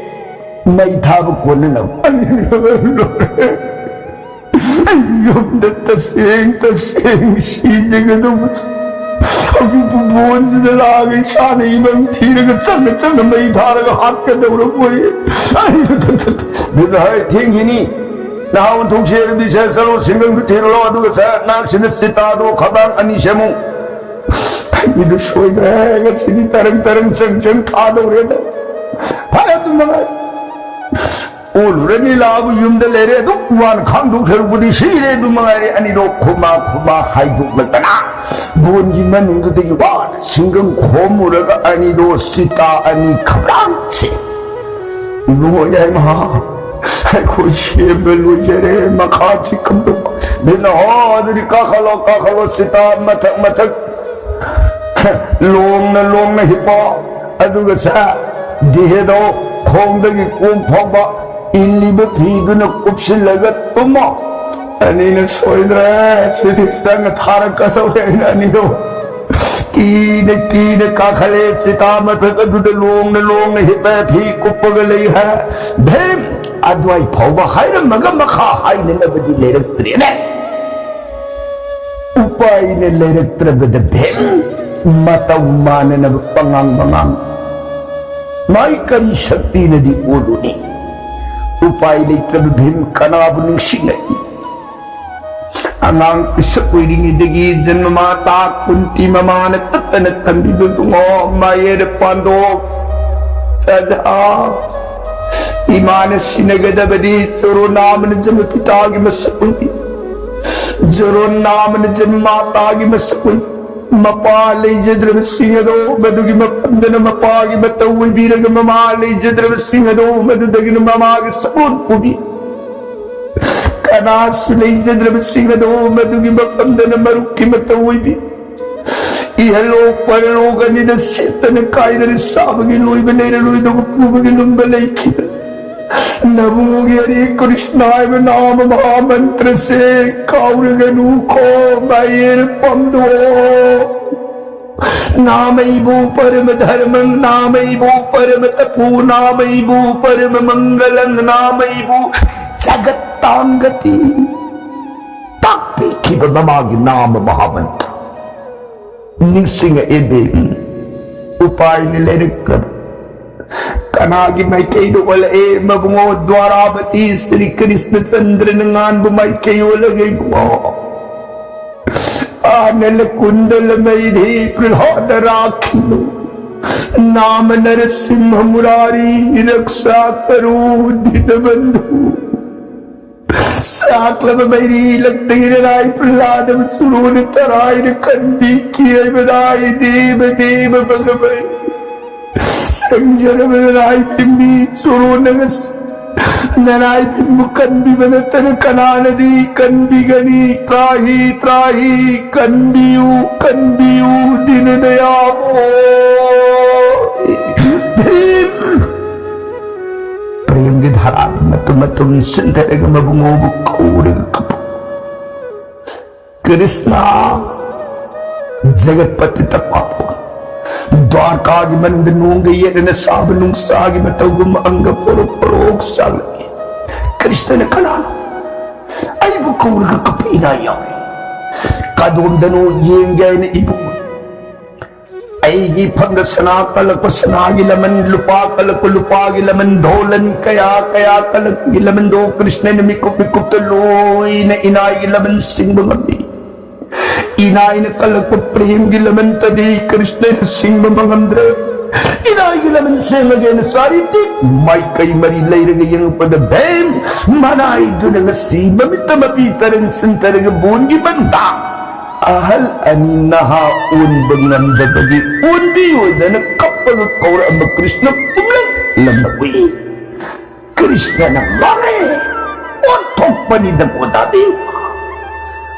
ꯃꯩ ꯊꯥꯕ ꯀꯣꯟꯅꯅꯕ꯫" ꯑꯩ ꯌꯨꯝꯗ ꯇꯁꯦꯡ ꯇꯁꯦꯡ ꯁꯤꯖꯒꯗꯧꯕꯁꯦ ꯍꯧꯖꯤꯛꯄꯨ ꯕꯣꯟꯁꯤꯗ ꯂꯥꯛꯑꯒ ꯏꯁꯥꯅ ꯏꯃꯪ ꯊꯤꯔꯒ ꯆꯪꯅ ꯆꯪꯅ ꯃꯩ ꯊꯥꯔꯒ ꯍꯥꯠꯀꯗꯧꯔꯕꯣꯏ꯫ ꯑꯩ ꯑꯗꯨꯅ ꯍꯥꯏ, "ꯊꯦꯡꯈꯤꯅꯤ, ꯅꯍꯥ ꯑꯣꯟꯊꯣꯛꯁꯦ ꯍꯥꯏꯔꯗꯤ ꯁꯦ ꯆꯠꯂꯣ, ꯁꯤꯡꯒꯪꯗꯨ ꯊꯤꯔꯨꯔꯣ, ꯑꯗꯨꯒ ꯁꯦ ꯅꯥꯛꯁꯤꯗ ꯆꯤꯇꯥꯗꯣ ꯈꯕꯥꯡ ꯑꯅꯤ ꯁꯦꯝꯃꯨ꯫" ꯑꯩꯒꯤꯗꯨ ꯁꯣꯏꯗ꯭ꯔꯦ, ꯉꯁꯤꯗꯤ ꯇꯔꯪ ꯇꯔꯪ ꯆꯪ ꯆꯪ ꯊꯥꯗꯧꯔꯦꯗ꯫ ꯐꯔꯦ, ꯑꯗꯨ ꯃꯉꯥꯏ꯫ ꯑꯣꯜꯂꯨꯔꯅꯤ ꯂꯥꯛꯑꯕꯨ ꯌꯨꯝꯗ ꯂꯩꯔꯦ, ꯑꯗꯨꯝ ꯋꯥꯅ ꯈꯥꯡꯗꯧ ꯁꯔꯨꯛꯄꯨꯗꯤ ꯁꯤꯔꯦ, ꯑꯗꯨ ꯃꯉꯥꯏꯔꯦ꯫ ꯑꯅꯤꯗꯣ ꯈꯨꯃꯥ ꯈꯨꯃꯥ ꯍꯥꯏꯗꯣꯛꯂꯗꯅ ꯕꯣꯟꯒꯤ ꯃꯅꯨꯡꯗꯨꯗꯒꯤ ꯋꯥꯅ ꯁꯤꯡꯒꯪ ꯈꯣꯝꯃꯨꯔꯒ ꯑꯅꯤꯗꯣ ꯆꯤꯇꯥ ꯑꯅꯤ ꯈꯕꯥꯡꯁꯦ꯫ ꯏꯕꯨꯡꯉꯣ ꯌꯥꯏꯃ, ꯑꯩꯈꯣꯏ ꯁꯦꯝꯕ ꯂꯣꯏꯖꯔꯦ, ꯃꯈꯥꯁꯤ ꯀꯝꯗꯧꯕ? ꯚꯤꯝꯅ, "ꯍꯣ, ꯑꯗꯨꯗꯤ ꯀꯥꯈꯠꯂꯣ, ꯀꯥꯈꯠꯂꯣ, ꯆꯤꯇꯥ ꯃꯊꯛ ꯃꯊꯛ ꯂꯣꯡꯅ ꯂꯣꯡꯅ ꯍꯤꯞꯄꯣ, ꯑꯗꯨꯒ ꯁꯦ, ꯗꯤꯍꯦꯗꯣ ꯈꯣꯡꯗꯒꯤ ꯀꯣꯡ ꯐꯥꯎꯕ ꯏꯜꯂꯤꯕ ꯐꯤꯗꯨꯅ ꯀꯨꯞꯁꯤꯜꯂꯒ ꯇꯨꯝꯃꯣ꯫ ꯑꯅꯤꯅ ꯁꯣꯏꯗ꯭ꯔꯦ, ꯁꯤꯗꯤ ꯆꯪꯉ ꯊꯥꯔꯛꯀꯗꯧꯔꯦ꯫ ꯑꯩꯅ ꯑꯅꯤꯗꯣ ꯀꯤꯅ ꯀꯤꯅ ꯀꯥꯈꯠꯂꯦ꯫ ꯆꯤꯇꯥ ꯃꯊꯛ ꯑꯗꯨꯗ ꯂꯣꯡꯅ ꯂꯣꯡꯅ ꯍꯤꯞꯄꯦ, ꯐꯤ ꯀꯨꯞꯄꯒ ꯂꯩ ꯍꯥꯏ꯫ ꯚꯤꯝ ꯑꯗꯨꯋꯥꯏ ꯐꯥꯎꯕ ꯍꯥꯏꯔꯝꯃꯒ ꯃꯈꯥ ꯍꯥꯏꯅꯅꯕꯗꯤ ꯂꯩꯔꯛꯇ꯭ꯔꯦꯅꯦ꯫ ꯎꯄꯥꯏꯅ ꯂꯩꯔꯛꯇ꯭ꯔꯕꯗ ꯚꯤꯝ ꯃꯇꯧ ꯃꯥꯟꯅꯅꯕ ꯄꯉꯥꯡ ꯃꯉꯥꯡ꯫ ꯃꯥꯏ ꯀꯔꯤ ꯁꯛꯇꯤꯅꯗꯤ ꯑꯣꯜꯂꯨꯅꯤ? ꯎꯄꯥꯏ ꯂꯩꯇ꯭ꯔꯕ ꯚꯤꯝ ꯀꯅꯥꯕꯨ ꯅꯤꯡꯁꯤꯡꯂꯛꯏ? ꯑꯉꯥꯡ ꯄꯤꯁꯛ ꯑꯣꯏꯔꯤꯉꯩꯗꯒꯤ ꯖꯟꯃ ꯃꯥꯇꯥ ꯀꯨꯟꯇꯤ ꯃꯃꯥꯅ ꯇꯠꯇꯅ ꯊꯝꯕꯤꯕ ꯏꯕꯨꯡꯉꯣ ꯃꯥꯌꯦꯔ ꯄꯥꯟꯗꯣꯛ ꯆꯥꯖꯥ꯫ ꯏꯃꯥꯅ ꯁꯤꯟꯅꯒꯗꯕꯗꯤ ꯆꯣꯔꯣ ꯅꯥꯃꯅ ꯖꯟꯃ ꯄꯤꯇꯥꯒꯤ ꯃꯁꯛ ꯑꯣꯏꯕꯤ, ꯖꯣꯔꯣ ꯅꯥꯃꯅ ꯖꯟꯃ ꯃꯥꯇꯥꯒꯤ ꯃꯁꯛ ꯑꯣꯏꯕꯤ꯫ ꯃꯄꯥ ꯂꯩꯖꯗ꯭ꯔꯕꯁꯤꯡ ꯑꯗꯣ ꯃꯗꯨꯒꯤ ꯃꯐꯝꯗꯅ ꯃꯄꯥꯒꯤ ꯃꯇꯧ ꯑꯣꯏꯕꯤꯔꯒ, ꯃꯃꯥ ꯂꯩꯖꯗ꯭ꯔꯕꯁꯤꯡ ꯑꯗꯣ ꯃꯗꯨꯗꯒꯤꯅ ꯃꯃꯥꯒꯤ ꯁꯛꯂꯣꯟ ꯄꯨꯕꯤ꯫ ꯀꯅꯥꯁꯨ ꯂꯩꯖꯗ꯭ꯔꯕꯁꯤꯡ ꯑꯗꯣ ꯃꯗꯨꯒꯤ ꯃꯐꯝꯗꯅ ꯃꯔꯨꯞꯀꯤ ꯃꯇꯧ ꯑꯣꯏꯕꯤ꯫ ꯏꯍꯂꯣꯛ ꯄꯔꯂꯣꯛ ꯑꯅꯤꯗ ꯁꯦꯠꯇꯅ ꯀꯥꯏꯗꯅ ꯆꯥꯕꯒꯤ ꯂꯣꯏꯕ ꯂꯩꯔꯔꯣꯏꯗꯕ ꯄꯨꯕꯒꯤ ꯂꯨꯝꯕ ꯂꯩꯈꯤꯕ ꯅꯕꯨꯡꯒꯤ ꯍꯔꯦ ꯀ꯭ꯔꯤꯁꯅ ꯍꯥꯏꯕ ꯅꯥꯃ ꯃꯍꯥꯃꯟꯇ꯭ꯔꯁꯦ ꯀꯥꯎꯔꯒꯅꯨ ꯀꯣ ꯃꯥꯌꯦꯔ ꯄꯥꯝꯗꯣ꯫ ꯅꯥꯃꯩꯕꯨ ꯄꯔꯃ ꯙꯔꯃꯪ, ꯅꯥꯃꯩꯕꯨ ꯄꯔꯃ ꯇꯄꯨ, ꯅꯥꯃꯩꯕꯨ ꯄꯔꯃ ꯃꯪꯒꯂꯪ, ꯅꯥꯃꯩꯕꯨ ꯖꯒꯠ ꯇꯥꯡꯒꯇꯤ ꯇꯥꯛꯄꯤꯈꯤꯕ ꯃꯃꯥꯒꯤ ꯅꯥꯃ ꯃꯍꯥꯃꯟꯇ꯭ꯔ꯫ ꯅꯤꯡꯁꯤꯡꯉꯛꯑꯦ ꯕꯦꯕꯤ, ꯎꯄꯥꯏꯅ ꯂꯩꯔꯛꯇ꯭ꯔꯕ꯫ ꯀꯅꯥꯒꯤ ꯃꯥꯏꯀꯩꯗ ꯑꯣꯜꯂꯛꯑꯦ ꯃꯕꯨꯡꯉꯣ? ꯗ꯭ꯋꯥꯔꯥꯕꯇꯤ ꯁ꯭ꯔꯤ ꯀ꯭ꯔꯤꯁꯅ ꯆꯟꯗ꯭ꯔꯅ ꯉꯥꯟꯕ ꯃꯥꯏꯀꯩ ꯑꯣꯜꯂꯒ ꯏꯕꯨꯡꯉꯣ꯫ ꯑꯥꯅꯂ ꯀꯨꯟꯗꯂ ꯃꯩꯙꯤ ꯄ꯭ꯔꯍ꯭ꯂꯥꯗ ꯔꯥꯈꯤꯅꯨ꯫ ꯅꯥꯃ ꯅꯔꯁꯤꯝꯍ ꯃꯨꯔꯥꯔꯤ ꯔꯛꯁꯥ ꯀꯔꯨ ꯗꯤꯅꯕꯟꯙꯨ꯫ ꯁꯥꯛꯂꯕ ꯃꯩꯔꯤ ꯂꯛꯇꯒꯤ ꯅꯅꯥꯏ ꯄ꯭ꯔꯍ꯭ꯂꯥꯗꯕꯨ ꯆꯨꯔꯨꯅ ꯇꯔꯥꯏꯅ ꯀꯟꯕꯤꯈꯤ ꯍꯥꯏꯕꯗꯥꯏ ꯗꯦꯕ ꯗꯦꯕ ꯚꯒꯕꯟ꯫ ꯁꯪꯖꯔꯕ ꯅꯅꯥꯏ ꯄꯤꯝꯕꯤ ꯆꯨꯔꯨꯅꯒ ꯅꯅꯥꯏ ꯄꯤꯝꯕꯨ ꯀꯟꯕꯤꯕ ꯅꯠꯇꯅ ꯀꯅꯥꯅꯗꯤ ꯀꯟꯕꯤꯒꯅꯤ? ꯇ꯭ꯔꯥꯍꯤ ꯇ꯭ꯔꯥꯍꯤ ꯀꯟꯕꯤꯌꯨ ꯀꯟꯕꯤꯌꯨ ꯗꯤꯅ ꯗꯌꯥꯃꯣ꯫ ꯚꯤꯝ! ꯄ꯭ꯔꯦꯝꯒꯤ ꯙꯥꯔꯥꯗ ꯃꯇꯨꯝ ꯃꯇꯨꯝ ꯁꯤꯟꯊꯔꯒ ꯃꯕꯨꯡꯉꯣꯕꯨ ꯀꯧꯔꯒ ꯀꯞꯄꯨ꯫ ꯀ꯭ꯔꯤꯁꯅ, ꯖꯒꯠꯄꯇꯤꯇ ꯄꯥꯕꯣ, ꯗ꯭ꯋꯥꯔꯀꯥꯒꯤ ꯃꯅꯨꯡꯗ ꯅꯣꯡꯒ ꯌꯦꯠꯂꯅ ꯁꯥꯕ ꯅꯨꯡꯁꯥꯒꯤ ꯃꯇꯧꯒꯨꯝꯕ ꯑꯪꯒ ꯄꯣꯔꯣꯛ ꯄꯣꯔꯣꯛ ꯁꯥꯒꯠꯂꯤ꯫ ꯀ꯭ꯔꯤꯁꯅꯅ ꯀꯅꯥꯅꯣ? ꯑꯩꯕꯨ ꯀꯧꯔꯒ ꯀꯞꯄ ꯏꯅꯥ ꯌꯥꯎꯔꯦ꯫ ꯀꯗꯣꯝꯗꯅꯣ ꯌꯦꯡꯒꯦ ꯍꯥꯏꯅ ꯏꯕꯨꯡ ꯑꯩꯒꯤ ꯏꯐꯝꯗ ꯁꯅꯥ ꯀꯜꯂꯛꯄ ꯁꯅꯥꯒꯤ ꯂꯃꯟ, ꯂꯨꯄꯥ ꯀꯜꯂꯛꯄ ꯂꯨꯄꯥꯒꯤ ꯂꯃꯟ, ꯙꯣꯂꯟ ꯀꯌꯥ ꯀꯌꯥ ꯀꯜꯂꯛꯄꯒꯤ ꯂꯃꯟꯗꯣ ꯀ꯭ꯔꯤꯁꯅꯅ ꯃꯤꯀꯨꯞ ꯃꯤꯀꯨꯞꯇ ꯂꯣꯏꯅ ꯏꯅꯥꯏꯒꯤ ꯂꯃꯟ ꯁꯤꯡꯕ ꯉꯝꯃꯤ꯫ ꯏꯅꯥꯏꯅ ꯀꯜꯂꯛꯄ ꯄ꯭ꯔꯦꯝꯒꯤ ꯂꯃꯟꯇꯗꯤ ꯀ꯭ꯔꯤꯁꯅꯅ ꯁꯤꯡꯕ ꯉꯝꯗ꯭ꯔꯦ꯫ ꯏꯅꯥꯏꯒꯤ ꯂꯃꯟ ꯁꯦꯡꯉꯒꯦꯅ ꯆꯥꯔꯤꯇꯤꯛ ꯃꯥꯏꯀꯩ ꯃꯔꯤ ꯂꯩꯔꯒ ꯌꯦꯡꯉꯛꯄꯗ ꯚꯦꯝ ꯃꯅꯥꯏꯗꯨꯅ ꯉꯁꯤ ꯃꯃꯤꯠꯇ ꯃꯄꯤ ꯇꯔꯪ ꯁꯤꯟꯊꯔꯒ ꯕꯣꯟꯒꯤ ꯃꯟꯗꯥ ꯑꯍꯜ ꯑꯅꯤ ꯅꯍꯥ ꯑꯣꯟꯕ ꯉꯝꯗꯕꯒꯤ ꯑꯣꯟꯕꯤ ꯑꯣꯏꯗꯅ ꯀꯞꯄꯒ ꯀꯧꯔꯛꯑꯝꯕ ꯀ꯭ꯔꯤꯁꯅ ꯄꯨꯝꯂꯪ ꯂꯪꯅ ꯎꯏ꯫ ꯀ꯭ꯔꯤꯁꯅꯅ ꯃꯥꯡꯉꯦ, ꯑꯣꯟꯊꯣꯛꯄꯅꯤꯗ ꯀꯣꯗꯥꯗꯤ꯫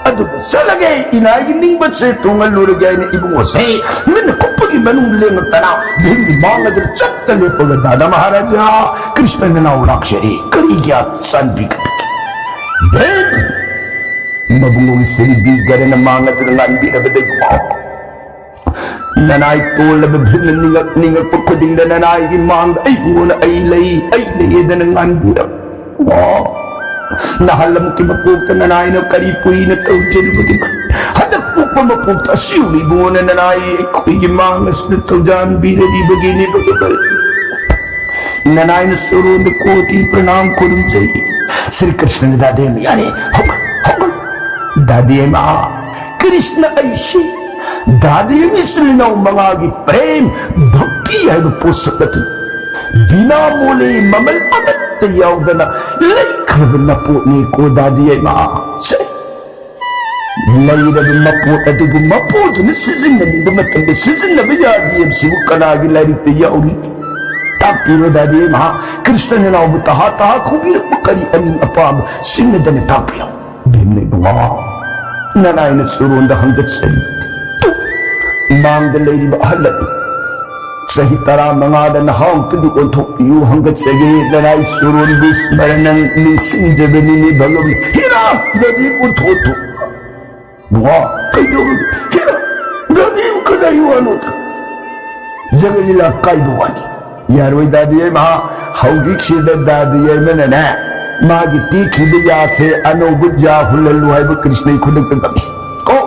ꯑꯗꯨꯒ ꯆꯠꯂꯒꯦ ꯏꯅꯥꯒꯤ ꯅꯤꯡꯕꯁꯦ ꯊꯨꯡꯍꯜꯂꯨꯔꯒꯦ ꯍꯥꯏꯅ ꯏꯕꯨꯡꯉꯣꯁꯦ ꯃꯤꯠꯅ ꯀꯨꯞꯄꯒꯤ ꯃꯅꯨꯡ ꯂꯦꯡꯉꯛꯇꯅ ꯚꯤꯝꯒꯤ ꯃꯥꯡ ꯑꯗꯨꯗ ꯆꯠꯇ ꯂꯦꯞꯄꯒ, "ꯗꯥꯗꯥ ꯃꯍꯥꯔꯥꯖꯥ, ꯀ꯭ꯔꯤꯁꯅ ꯅꯅꯥꯎ ꯂꯥꯛꯆꯔꯤ, ꯀꯔꯤꯒꯤ ꯆꯥꯟꯕꯤꯒꯗꯒꯦ?" ꯚꯤꯝ! ꯃꯕꯨꯡꯉꯣꯒꯤ ꯁꯤꯔꯤꯕꯤ ꯒꯔꯅ ꯃꯥꯡ ꯑꯗꯨꯗ ꯉꯥꯟꯕꯤꯔꯕꯗꯒꯤ ꯅꯅꯥꯏ ꯇꯣꯜꯂꯕ ꯚꯤꯝꯅ ꯅꯤꯡꯉꯛ ꯅꯤꯡꯉꯛꯄ ꯈꯨꯗꯤꯡꯗ ꯅꯅꯥꯏꯒꯤ ꯃꯥꯡꯗ ꯑꯩꯕꯨꯅ "ꯑꯩ ꯂꯩ, ꯑꯩ ꯂꯩꯌꯦꯗꯅ" ꯉꯥꯟꯕꯤꯔꯛ꯫ ꯑꯣ, ꯅꯍꯥꯟ ꯂꯝꯀꯤ ꯃꯄꯣꯛꯇ ꯅꯅꯥꯏꯅ ꯀꯔꯤ ꯄꯨꯏꯅ ꯇꯧꯖꯔꯨꯕꯒꯦ? ꯍꯟꯗꯛ ꯄꯣꯛꯄ ꯃꯄꯣꯛꯇ ꯑꯁꯤꯒꯨꯝꯕ ꯏꯕꯨꯡꯉꯣꯅ ꯅꯅꯥꯏ ꯑꯩꯈꯣꯏꯒꯤ ꯃꯥꯡ ꯑꯁꯤꯗ ꯊꯧꯖꯥꯟꯕꯤꯔꯤꯕꯒꯤꯅꯦ꯫ ꯅꯅꯥꯏꯅ ꯁꯣꯔꯣꯟꯗ ꯀꯣꯇꯤ ꯄ꯭ꯔꯅꯥꯝ ꯈꯨꯔꯨꯝꯖꯩ꯫ ꯁ꯭ꯔꯤ ꯀ꯭ꯔꯤꯁꯅꯅ ꯗꯥꯗꯦꯝ ꯌꯥꯔꯦ, ꯍꯧꯒꯠ, ꯍꯧꯒꯠ꯫ ꯗꯥꯗꯦꯝ, ꯑꯥ, ꯀ꯭ꯔꯤꯁꯅ ꯑꯩꯁꯤ ꯗꯥꯗꯦꯝ ꯏꯆꯤꯜ ꯏꯅꯥꯎ ꯃꯉꯥꯒꯤ ꯄ꯭ꯔꯦꯝ ꯚꯛꯇꯤ ꯍꯥꯏꯕ ꯄꯣꯠꯁꯛ ꯑꯗꯨ ꯕꯤꯅꯥ ꯃꯣꯂꯦ ꯃꯃꯜ ꯑꯃꯠꯇ ꯌꯥꯎꯗꯅ ꯂꯩꯈ꯭ꯔꯕ ꯃꯄꯣꯠꯅꯤ ꯀꯣ ꯗꯥꯗꯦꯝ, ꯑꯥ꯫ ꯁꯦ꯫ ꯂꯩꯔꯕ ꯃꯄꯣꯠ ꯑꯗꯨꯕꯨ ꯃꯄꯨꯗꯨꯅ ꯁꯤꯖꯤꯟꯅꯅꯤꯡꯕ ꯃꯇꯝꯗ ꯁꯤꯖꯤꯟꯅꯕ ꯌꯥꯗꯦ ꯍꯥꯏꯕꯁꯤꯕꯨ ꯀꯅꯥꯒꯤ ꯂꯥꯏꯔꯤꯛꯇ ꯌꯥꯎꯔꯤ? ꯇꯥꯛꯄꯤꯔꯣ ꯗꯥꯗꯤ ꯃꯍꯥꯛ ꯀ꯭ꯔꯤꯁꯅ ꯅꯅꯥꯎꯕꯨ ꯇꯍꯥ ꯇꯍꯥ ꯈꯨꯝꯕꯤꯔꯛꯄ ꯀꯔꯤ ꯑꯅꯤꯡ ꯑꯄꯥꯝꯕ ꯁꯤꯡꯅꯗꯅ ꯇꯥꯛꯄꯤꯔꯣ꯫ ꯚꯤꯝꯅ ꯏꯕꯨꯡꯉꯣ, ꯅꯅꯥꯏꯅ ꯁꯨꯔꯣꯟꯗ ꯍꯪꯒꯠꯆꯔꯤ꯫ ꯇꯨ, ꯃꯥꯡꯗ ꯂꯩꯔꯤꯕ ꯑꯍꯜ ꯑꯗꯨ ꯆꯍꯤ ꯇꯔꯥꯃꯉꯥꯗ ꯅꯍꯥ ꯑꯃꯨꯛꯇꯗꯤ ꯑꯣꯟꯊꯣꯛꯄꯤꯌꯨ, ꯍꯪꯒꯠꯆꯒꯦ, ꯅꯅꯥꯏ ꯁꯨꯔꯣꯟꯕꯤ ꯁ꯭ꯃꯔꯅꯪ ꯅꯤꯡꯁꯤꯡꯖꯕꯅꯤꯅꯦ ꯚꯒꯕꯟ꯫ ꯍꯤꯔꯥ, ꯗꯗꯤ ꯑꯣꯟꯊꯣꯛꯊꯣꯛ꯫ ꯕꯨꯡꯉꯣ, ꯀꯩꯗꯧꯔꯒꯦ? ꯍꯤꯔꯥ, ꯗꯗꯤ ꯀꯗꯥꯏ ꯋꯥꯅꯣꯗ? ꯖꯒ ꯂꯤꯂꯥ ꯀꯥꯏꯕ ꯋꯥꯅꯤ꯫ ꯌꯥꯔꯣꯏ ꯗꯥꯗꯤ ꯌꯥꯏꯃ, ꯍꯧꯖꯤꯛꯁꯤꯗ ꯗꯥꯗꯤ ꯌꯥꯏꯃꯅꯅꯦ, ꯃꯥꯒꯤ ꯇꯦꯛꯈꯤꯕ ꯌꯥꯁꯦ ꯑꯅꯧꯕ ꯌꯥ ꯍꯨꯜꯍꯜꯂꯨ ꯍꯥꯏꯕ ꯀ꯭ꯔꯤꯁꯅꯒꯤ ꯈꯨꯗꯛꯇ ꯇꯝꯃꯤ꯫ ꯀꯣ,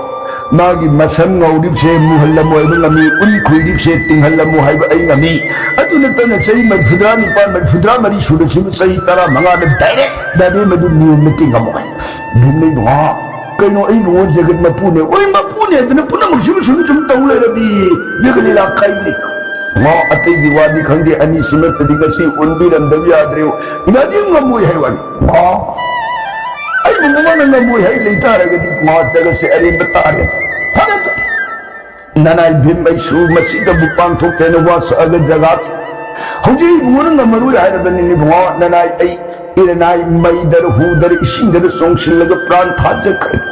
ꯃꯥꯒꯤ ꯃꯁꯝ ꯉꯧꯔꯤꯕꯁꯦ ꯃꯨꯍꯜꯂꯝꯃꯨ ꯍꯥꯏꯕ ꯉꯝꯃꯤ, ꯎꯔꯤ ꯈꯨꯏꯔꯤꯕꯁꯦ ꯇꯤꯡꯍꯜꯂꯝꯃꯨ ꯍꯥꯏꯕ ꯑꯩ ꯉꯝꯃꯤ꯫ ꯑꯗꯨ ꯅꯠꯇꯅ ꯆꯍꯤ ꯃꯔꯤꯐꯨꯇꯔꯥ ꯅꯤꯄꯥꯟ, ꯃꯔꯤꯐꯨꯇꯔꯥ ꯃꯔꯤ ꯁꯨꯔꯁꯤꯕꯨ ꯆꯍꯤ ꯇꯔꯥꯃꯉꯥꯗ direct ꯗꯥꯗꯤ ꯃꯗꯨ ꯅꯤꯌꯣꯝ ꯅꯠꯇꯦ ꯉꯝꯃꯣꯏ꯫ ꯚꯤꯝꯅ ꯏꯕꯨꯡꯉꯣ, ꯀꯩꯅꯣ ꯑꯩ ꯏꯕꯨꯡꯉꯣ ꯖꯒꯠ ꯃꯄꯨꯅꯦ, ꯑꯣꯏ ꯃꯄꯨꯅꯦ ꯑꯗꯨꯅ ꯄꯨꯝꯅꯃꯛꯁꯤꯕꯨ ꯁꯨꯝ ꯁꯨꯝ ꯇꯧ ꯂꯩꯔꯗꯤ ꯖꯒꯠ ꯂꯤꯂꯥ ꯀꯥꯏꯗ꯭ꯔꯦ꯫ ꯃꯥ ꯑꯇꯩꯒꯤ ꯋꯥꯗꯤ ꯈꯪꯗꯦ, ꯑꯅꯤꯁꯤꯃꯠꯇꯗꯤ ꯉꯁꯤ ꯑꯣꯟꯕꯤꯔꯝꯗꯕ ꯌꯥꯗ꯭ꯔꯦ꯫ ꯏꯃꯥꯗꯤ ꯉꯝꯃꯣꯏ ꯍꯥꯏ ꯋꯥꯅꯤ꯫ ꯃꯥ ꯑꯩꯕꯨ ꯃꯃꯥꯅ ꯉꯝꯃꯣꯏ ꯍꯥꯏ ꯂꯩꯇꯥꯔꯒꯗꯤ ꯃꯥ ꯖꯒꯠꯁꯦ ꯑꯔꯦꯝꯕ ꯇꯥꯔꯦ꯫ ꯐꯔꯦ, ꯐꯔꯦ꯫ ꯅꯅꯥꯏ ꯚꯤꯝ ꯑꯩꯁꯨ ꯃꯁꯤꯗꯕꯨ ꯄꯥꯡꯊꯣꯛꯀꯦꯅ ꯋꯥꯁꯛꯑꯒ ꯖꯒꯥꯁꯦ ꯍꯧꯖꯤꯛ ꯏꯕꯨꯡꯉꯣꯅ ꯉꯝꯃꯔꯣꯏ ꯍꯥꯏꯔꯕꯅꯤꯅꯦ ꯏꯕꯨꯡꯉꯣ, ꯅꯅꯥꯏ ꯑꯩ ꯏꯔꯅꯥꯏ ꯃꯩꯗꯔ ꯍꯨꯗꯔ ꯏꯁꯤꯡꯗꯔ ꯆꯣꯡꯁꯤꯜꯂꯒ ꯄ꯭ꯔꯥꯟ ꯊꯥꯖꯈ꯭ꯔꯒꯦ꯫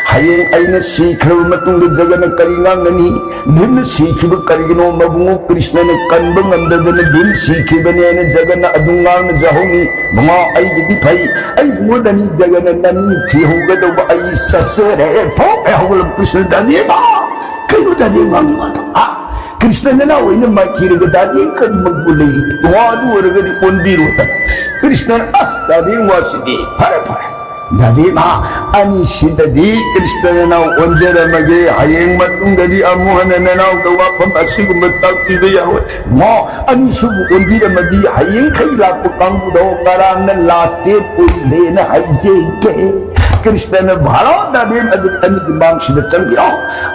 ꯍꯌꯦꯡ ꯑꯩꯅ ꯁꯤꯈ꯭ꯔꯕ ꯃꯇꯨꯡꯗ ꯖꯒꯅ ꯀꯔꯤ ꯉꯥꯡꯒꯅꯤ? ꯚꯤꯝꯅ ꯁꯤꯈꯤꯕ ꯀꯔꯤꯒꯤꯅꯣ? ꯃꯕꯨꯡꯉꯣ ꯀ꯭ꯔꯤꯁꯅꯅ ꯀꯟꯕ ꯉꯝꯗꯗꯅ ꯚꯤꯝ ꯁꯤꯈꯤꯕꯅꯦꯅ ꯖꯒꯅ ꯑꯗꯨꯝ ꯉꯥꯡꯅꯖꯍꯧꯅꯤ꯫ ꯃꯉꯥ ꯑꯩꯒꯤꯗꯤ ꯐꯩ, ꯑꯩ ꯃꯉꯣꯟꯗꯅꯤ ꯖꯒꯅ ꯅꯃꯤ ꯊꯤꯍꯧꯒꯗꯧꯕ꯫ ꯑꯩ ꯆꯠꯆꯔꯦ꯫ ꯐꯥꯎ ꯑꯩ ꯍꯧꯒꯠꯂꯕ ꯀ꯭ꯔꯤꯁꯅ ꯗꯥꯗꯤ ꯃꯥ ꯀꯩꯅꯣ ꯗꯥꯗꯤ ꯉꯥꯡꯉꯤ ꯃꯥꯗꯣ? ꯍꯥ? ꯀ꯭ꯔꯤꯁꯅ ꯅꯅꯥꯎ ꯑꯣꯏꯅ ꯃꯥꯏꯊꯤꯔꯒ ꯗꯥꯗꯤ ꯀꯔꯤ ꯃꯒꯨꯟ ꯂꯩꯔꯤꯒꯦ? ꯋꯥ ꯑꯗꯨ ꯑꯣꯏꯔꯒꯗꯤ ꯑꯣꯟꯕꯤꯔꯣꯗꯅ꯫ ꯀ꯭ꯔꯤꯁꯅꯅ ꯑꯁ ꯗꯥꯗꯤ ꯋꯥꯁꯤꯗꯤ ꯐꯔꯦ ꯐꯔꯦ꯫ ꯗꯥꯗꯤ ꯃꯥ ꯑꯅꯤꯁꯤꯗꯗꯤ ꯀ꯭ꯔꯤꯁꯅ ꯅꯅꯥꯎ ꯑꯣꯟꯖꯔꯝꯃꯒꯦ꯫ ꯍꯌꯦꯡ ꯃꯇꯨꯡꯗꯗꯤ ꯑꯃꯨꯛ ꯍꯟꯅ ꯅꯅꯥꯎꯗ ꯋꯥꯐꯝ ꯑꯁꯤꯒꯨꯝꯕ ꯇꯥꯛꯄꯤꯕ ꯌꯥꯔꯣꯏ꯫ ꯃꯥ ꯑꯅꯤꯁꯨꯕꯨ ꯑꯣꯟꯕꯤꯔꯝꯃꯗꯤ ꯍꯌꯦꯡꯈꯩ ꯂꯥꯛꯄ ꯀꯥꯡꯕꯨꯗꯣ ꯉꯔꯥꯡꯅ last date ꯑꯣꯏꯔꯦꯅ ꯍꯥꯏꯖꯩꯒꯦ꯫ ꯀ꯭ꯔꯤꯁꯅꯅ ꯚꯥꯔꯣ ꯗꯥꯗꯤ ꯑꯗꯨ ꯑꯅꯤꯒꯤ ꯃꯥꯡꯁꯤꯗ ꯆꯪꯕꯤꯔꯣ꯫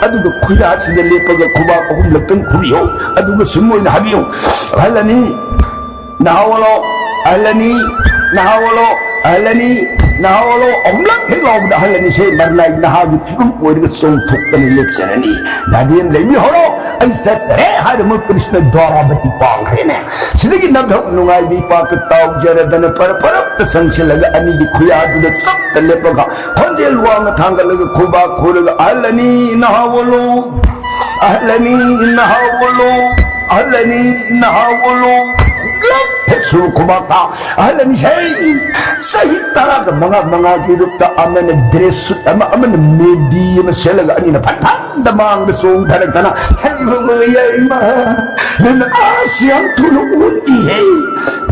ꯑꯗꯨꯒ ꯈꯨꯌꯥꯁꯤꯗ ꯂꯦꯞꯄꯒ ꯈꯨꯕꯥꯛ ꯑꯍꯨꯝꯂꯛꯇꯪ ꯈꯨꯔꯤꯌꯣ꯫ ꯑꯗꯨꯒ ꯁꯨꯝ ꯑꯣꯏꯅ ꯍꯥꯏꯕꯤꯌꯨ꯫ ꯑꯍꯜ ꯑꯅꯤ, ꯅꯍꯥ ꯑꯣꯜꯂꯣ꯫ ꯑꯍꯜ ꯑꯅꯤ, ꯅꯍꯥ ꯑꯣꯜꯂꯣ꯫ ꯑꯍꯜ ꯑꯅꯤ, ꯅꯍꯥ ꯑꯣꯜꯂꯣ꯫ ꯑꯍꯨꯝꯂꯛ ꯍꯦꯛ ꯂꯥꯎꯕꯗ ꯑꯍꯜ ꯑꯅꯤꯁꯦ ꯃꯔꯅꯥꯏ ꯅꯍꯥꯒꯤ ꯐꯤꯕꯝ ꯑꯣꯏꯔꯒ ꯆꯣꯡꯊꯣꯛꯇꯅ ꯂꯦꯞꯆꯔꯅꯤ꯫ ꯗꯥꯗꯤ ꯂꯩꯕꯤꯍꯧꯔꯣ꯫ ꯑꯩ ꯆꯠꯆꯔꯦ ꯍꯥꯏꯔ ꯃꯣꯏ ꯀ꯭ꯔꯤꯁꯅ ꯗ꯭ꯋꯥꯔꯥꯕꯇꯤ ꯄꯥꯡꯈ꯭ꯔꯦꯅꯦ꯫ ꯁꯤꯗꯒꯤ ꯅꯝꯊꯛ ꯅꯨꯡꯉꯥꯏꯕꯤ ꯄꯥꯛꯇ ꯇꯥꯎꯖꯔꯗꯅ ꯐꯔ ꯐꯔꯞꯇ ꯆꯪꯁꯤꯜꯂꯒ ꯑꯅꯤꯒꯤ ꯈꯨꯌꯥꯗꯨꯗ ꯆꯞꯇ ꯂꯦꯞꯄꯒ ꯈꯣꯟꯖꯦꯜ ꯋꯥꯡꯅ ꯊꯥꯡꯒꯠꯂꯒ ꯈꯨꯕꯥꯛ ꯈꯨꯔꯒ, "ꯑꯍꯜ ꯑꯅꯤ ꯅꯍꯥ ꯑꯣꯜꯂꯣ, ꯑꯍꯜ ꯑꯅꯤ ꯅꯍꯥ ꯑꯣꯜꯂꯣ, ꯑꯍꯜ ꯑꯅꯤ ꯅꯍꯥ ꯑꯣꯜꯂꯨ, ꯒ꯭ꯂꯞ ꯍꯦꯛ ꯁꯨꯔꯨ ꯈꯨꯕꯥꯛꯇ꯫ ꯑꯍꯜ ꯑꯅꯤꯁꯦ ꯆꯍꯤ ꯇꯔꯥꯒ ꯃꯉꯥ, ꯃꯉꯥꯒꯤ ꯔꯨꯞꯇ ꯑꯃꯅ dress suit ꯑꯃ, ꯑꯃꯅ ꯃꯦꯗꯤ ꯑꯃ ꯁꯦꯠꯂꯒ ꯑꯅꯤꯅ ꯐꯟ ꯐꯟꯗ ꯃꯥꯡꯗ ꯆꯣꯡꯊꯔꯛꯇꯅ, "ꯍꯩꯕ ꯃꯌꯥꯏꯃ, ꯅꯪ ꯑꯁ ꯌꯥꯝ ꯊꯨꯅ ꯑꯣꯟꯈꯤꯍꯦ꯫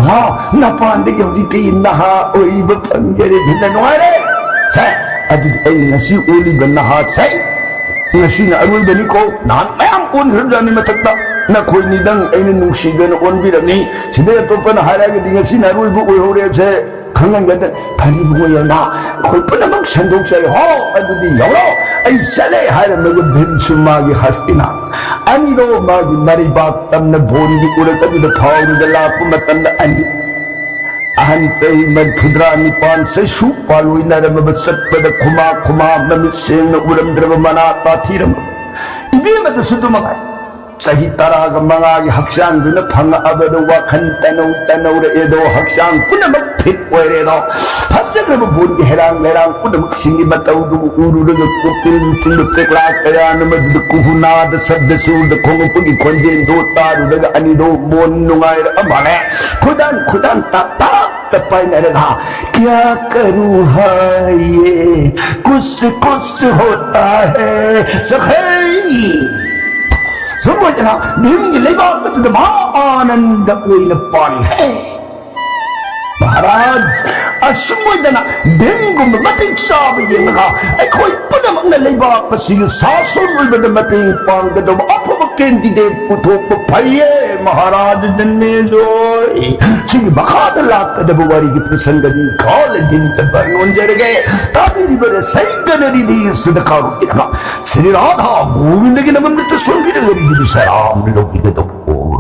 ꯍꯥ, ꯅꯄꯥꯟꯗꯒꯤ ꯍꯧꯖꯤꯛꯇꯤ ꯅꯍꯥ ꯑꯣꯏꯕ ꯐꯪꯖꯔꯦ, ꯍꯦꯟꯅ ꯅꯨꯡꯉꯥꯏꯔꯦ꯫ ꯁꯦ, ꯑꯗꯨꯗꯤ ꯑꯩ ꯉꯁꯤ ꯑꯣꯜꯂꯤꯕ ꯅꯍꯥꯁꯦ ꯉꯁꯤꯅ ꯑꯔꯣꯏꯕꯅꯤꯀꯣ, ꯅꯍꯥꯟ ꯃꯌꯥꯝ ꯑꯣꯟꯈ꯭ꯔꯕꯖꯥꯠꯅꯤ ꯃꯊꯛꯇ꯫ ꯅꯈꯣꯏꯅꯤꯗꯪ ꯑꯩꯅ ꯅꯨꯡꯁꯤꯗꯅ ꯑꯣꯟꯕꯤꯔꯝꯃꯤ꯫ ꯁꯤꯗꯩ ꯑꯇꯣꯞꯄꯅ ꯍꯥꯏꯔꯒꯗꯤ ꯉꯁꯤꯅ ꯑꯔꯣꯏꯕ ꯑꯣꯏꯍꯧꯔꯦꯁꯦ ꯈꯪꯍꯟꯒꯗ꯫ ꯐꯔꯦ ꯏꯕꯨꯡꯉꯣ ꯌꯥꯏꯃ, ꯑꯩꯈꯣꯏ ꯄꯨꯝꯅꯃꯛ ꯁꯟꯗꯣꯛꯆꯔꯦ꯫ ꯍꯣ, ꯑꯗꯨꯗꯤ ꯌꯧꯔꯣ, ꯑꯩ ꯆꯠꯂꯦ ꯍꯥꯏꯔꯝꯃꯒ ꯚꯤꯝꯁꯨ ꯃꯥꯒꯤ ꯍꯁꯇꯤꯅꯥ ꯑꯅꯤꯔꯣ ꯃꯥꯒꯤ ꯃꯔꯩꯕꯥꯛ ꯇꯝꯅ ꯕꯣꯟꯒꯤ ꯎꯔꯛ ꯑꯗꯨꯗ ꯐꯥꯎꯔꯒ ꯂꯥꯛꯄ ꯃꯇꯝꯗ ꯑꯅꯤ ꯑꯍꯟ ꯆꯍꯤ ꯃꯔꯤꯐꯨꯇꯔꯥ ꯅꯤꯄꯥꯟ ꯆꯩꯁꯨ ꯄꯥꯜꯂꯣꯏꯅꯔꯝꯃꯕ, ꯆꯠꯄꯗ ꯈꯨꯃꯥ ꯈꯨꯃꯥ, ꯃꯃꯤꯠ ꯁꯦꯡꯅ ꯎꯔꯝꯗ꯭ꯔꯕ, ꯃꯅꯥ ꯇꯥꯊꯤꯔꯝꯃꯕ ꯏꯕꯦꯝꯃꯗꯁꯨ ꯑꯗꯨ ꯃꯉꯥꯏ꯫ ꯆꯍꯤ ꯇꯔꯥꯒ ꯃꯉꯥꯒꯤ ꯍꯛꯆꯥꯡꯗꯨꯅ ꯐꯪꯉꯛꯑꯕꯗ ꯋꯥꯈꯜ ꯇꯅꯧ ꯇꯅꯧꯔꯛꯑꯦꯗꯣ, ꯍꯛꯆꯥꯡ ꯄꯨꯝꯅꯃꯛ ꯐꯤꯠ ꯑꯣꯏꯔꯦꯗꯣ꯫ ꯐꯖꯈ꯭ꯔꯕ ꯕꯣꯟꯒꯤ ꯍꯩꯔꯥꯡ ꯂꯩꯔꯥꯡ ꯄꯨꯝꯅꯃꯛꯁꯤꯡꯒꯤ ꯃꯇꯧꯗꯨꯕꯨ ꯎꯔꯨꯔꯒ ꯀꯣꯄꯤꯜꯁꯤꯡꯗ ꯆꯦꯛꯂꯥ ꯀꯌꯥꯅ ꯃꯗꯨꯗ ꯀꯨꯍꯨꯅꯥꯗ ꯁꯕꯗ ꯁꯨꯔꯗ ꯈꯣꯡꯉꯛꯄꯒꯤ ꯈꯣꯟꯖꯦꯜꯗꯣ ꯇꯥꯔꯨꯔꯒ ꯑꯅꯤꯗꯣ ꯃꯣꯟ ꯅꯨꯡꯉꯥꯏꯔꯛꯑ ꯃꯥꯜꯂꯦ꯫ ꯈꯨꯗꯥꯡ ꯈꯨꯗꯥꯡ ꯇꯥꯛ ꯇꯥꯛꯇ ꯄꯥꯏꯅꯔꯒ, "क्या करूँ हाय ये, कुछ कुछ होता है, ꯁꯈꯩ!" ꯁꯨꯝ ꯑꯣꯏꯗꯅ ꯚꯤꯝꯒꯤ ꯂꯩꯕꯥꯛ ꯑꯗꯨꯗ ꯃꯍꯥ ꯑꯥꯅꯟꯗ ꯑꯣꯏꯅ ꯄꯥꯟꯈ꯭ꯔꯦ꯫ ꯃꯍꯥꯔꯥꯖ, ꯑꯁꯨꯝ ꯑꯣꯏꯗꯅ ꯚꯤꯝꯒꯨꯝꯕ ꯃꯇꯤꯛ ꯆꯥꯕ ꯌꯦꯡꯂꯒ ꯑꯩꯈꯣꯏ ꯄꯨꯝꯅꯃꯛꯅ ꯂꯩꯕꯥꯛ ꯑꯁꯤꯒꯤ ꯁꯥꯁꯣꯟ ꯑꯣꯏꯕꯗ ꯃꯇꯦꯡ ꯄꯥꯡꯒꯗꯧꯕ ꯑꯐꯕ candidate ꯄꯨꯊꯣꯛꯄ ꯐꯩꯌꯦ, ꯃꯍꯥꯔꯥꯖ ꯖꯅꯃꯦꯖꯣꯏ꯫ ꯁꯤꯒꯤ ꯃꯈꯥꯗ ꯂꯥꯛꯀꯗꯕ ꯋꯥꯔꯤꯒꯤ ꯄ꯭ꯔꯁꯪꯒꯗꯤ ꯈꯥꯂꯗꯤꯟꯇ ꯕꯔꯅꯣꯟꯖꯔꯒꯦ꯫ ꯇꯥꯕꯤꯔꯤꯕ ꯔꯁꯩꯒꯅꯔꯤꯗꯤ ꯁꯨꯗꯀꯥꯔꯨ ꯏꯅꯃ ꯁ꯭ꯔꯤ ꯔꯥꯙꯥ ꯒꯣꯕꯤꯟꯗꯒꯤ ꯅꯃꯝꯅꯇ ꯁꯣꯟꯕꯤꯔꯒ ꯔꯤꯗꯤꯕꯤ ꯁꯔꯥꯝ ꯂꯧꯕꯤꯒꯗꯧꯕ꯫